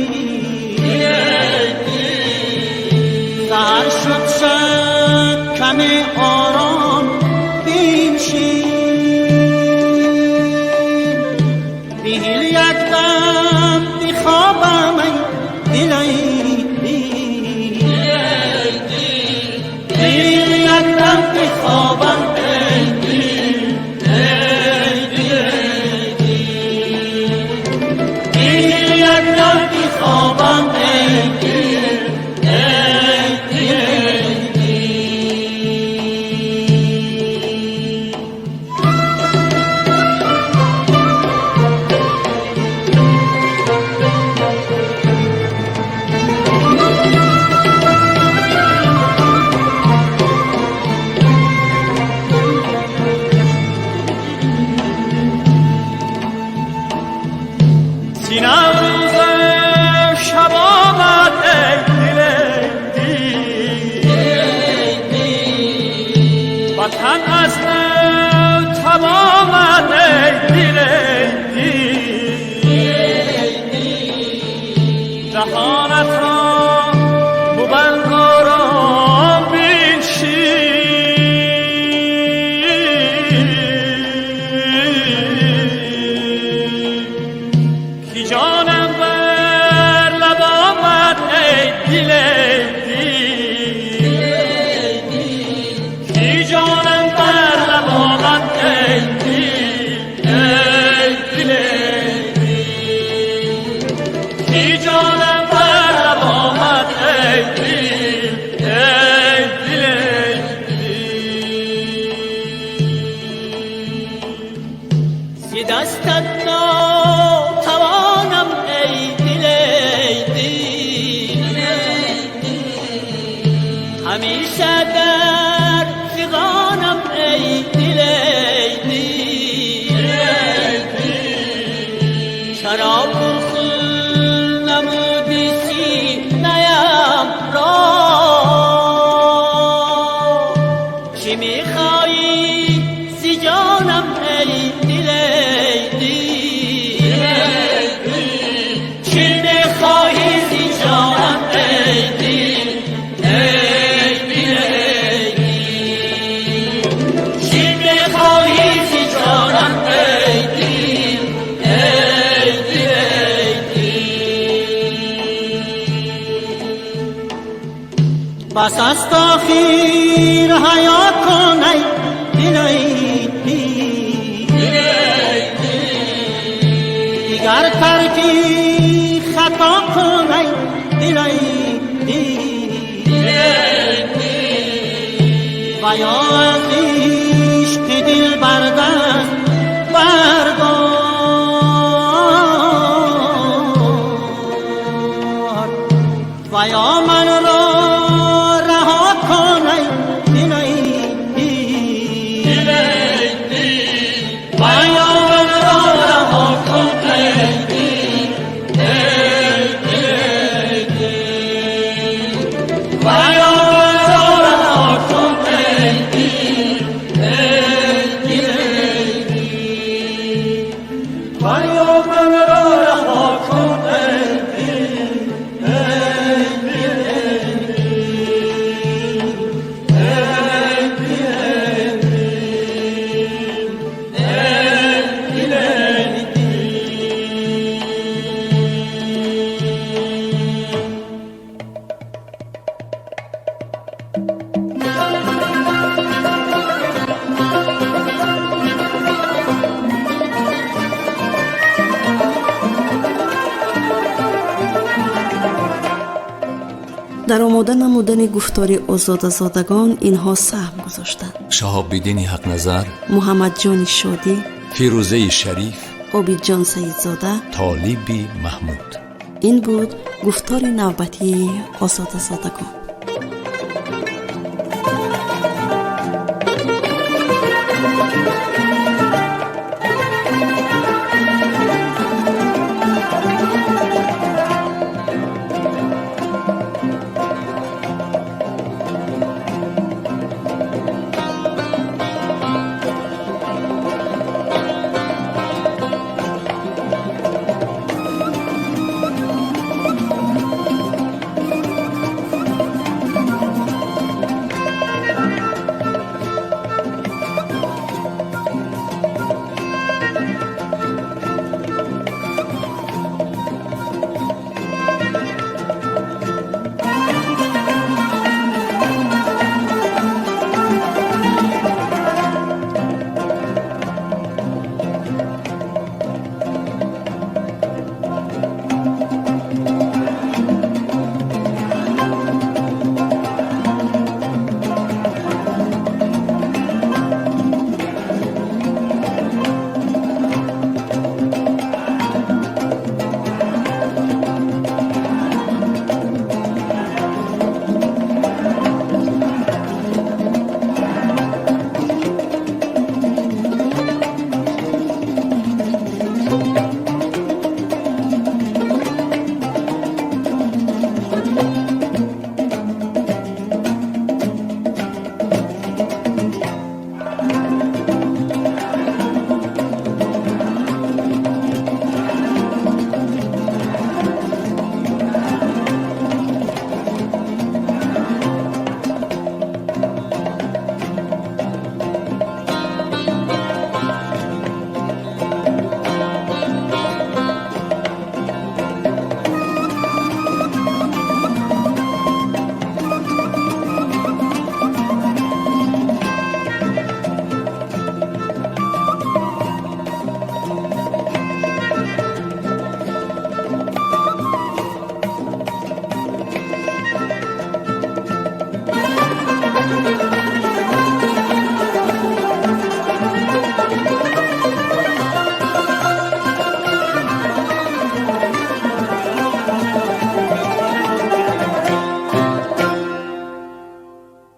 K: سحر شد شب کم آرام بنشین، بهل یک دم بخوابم ای دل ای دل، دل یک دم بخوابم ای دل ای دل دل، یک دم بخوابم ای دل ای دل دل.
H: سینم روز شب آمد ای دل دل، وطن از نو تمامد ای دل دل، جهانت را ببند آرام بنشین، کی جانم بر لب آمد ای دل دل، کی جانم بر لب آمد ای دل ای دل دل، کی جانم بر لب آمد ای دل ای دل دل.
K: ز دستت ناتوانم ای دل ای دل، همیشه در فغانم ای دل ای دل، چرا پرخون نمودی سینه‌ام را، چه میخواهی ز جانم ای دل ای دل، چه میخواهی ز جانم ای دل ای دل دل، چه میخواهی ز جانم ای دل ای دل دل. بس است آخر حیا کن ای دل ای دل، دیگر ترکی خطا کن ای دل ای دل، و یا از عشق دل بر دست بردار، و یا من را رها کن ای دل ای دل، و یا من را رها کن ای دل ای دل دل، و یا من را رها کن ای دل ای دل دل.
A: Омода намудани гуфтори озодазодагон инҳо саҳм гузоштанд:
B: Шаҳобиддини Ҳақназар,
A: Муҳаммадҷони Шодӣ,
B: Фирӯзаи Шариф,
A: Обидҷон Саидзода,
B: Толиби Маҳмуд.
A: Ин буд гуфтори навбатии озодазодагон.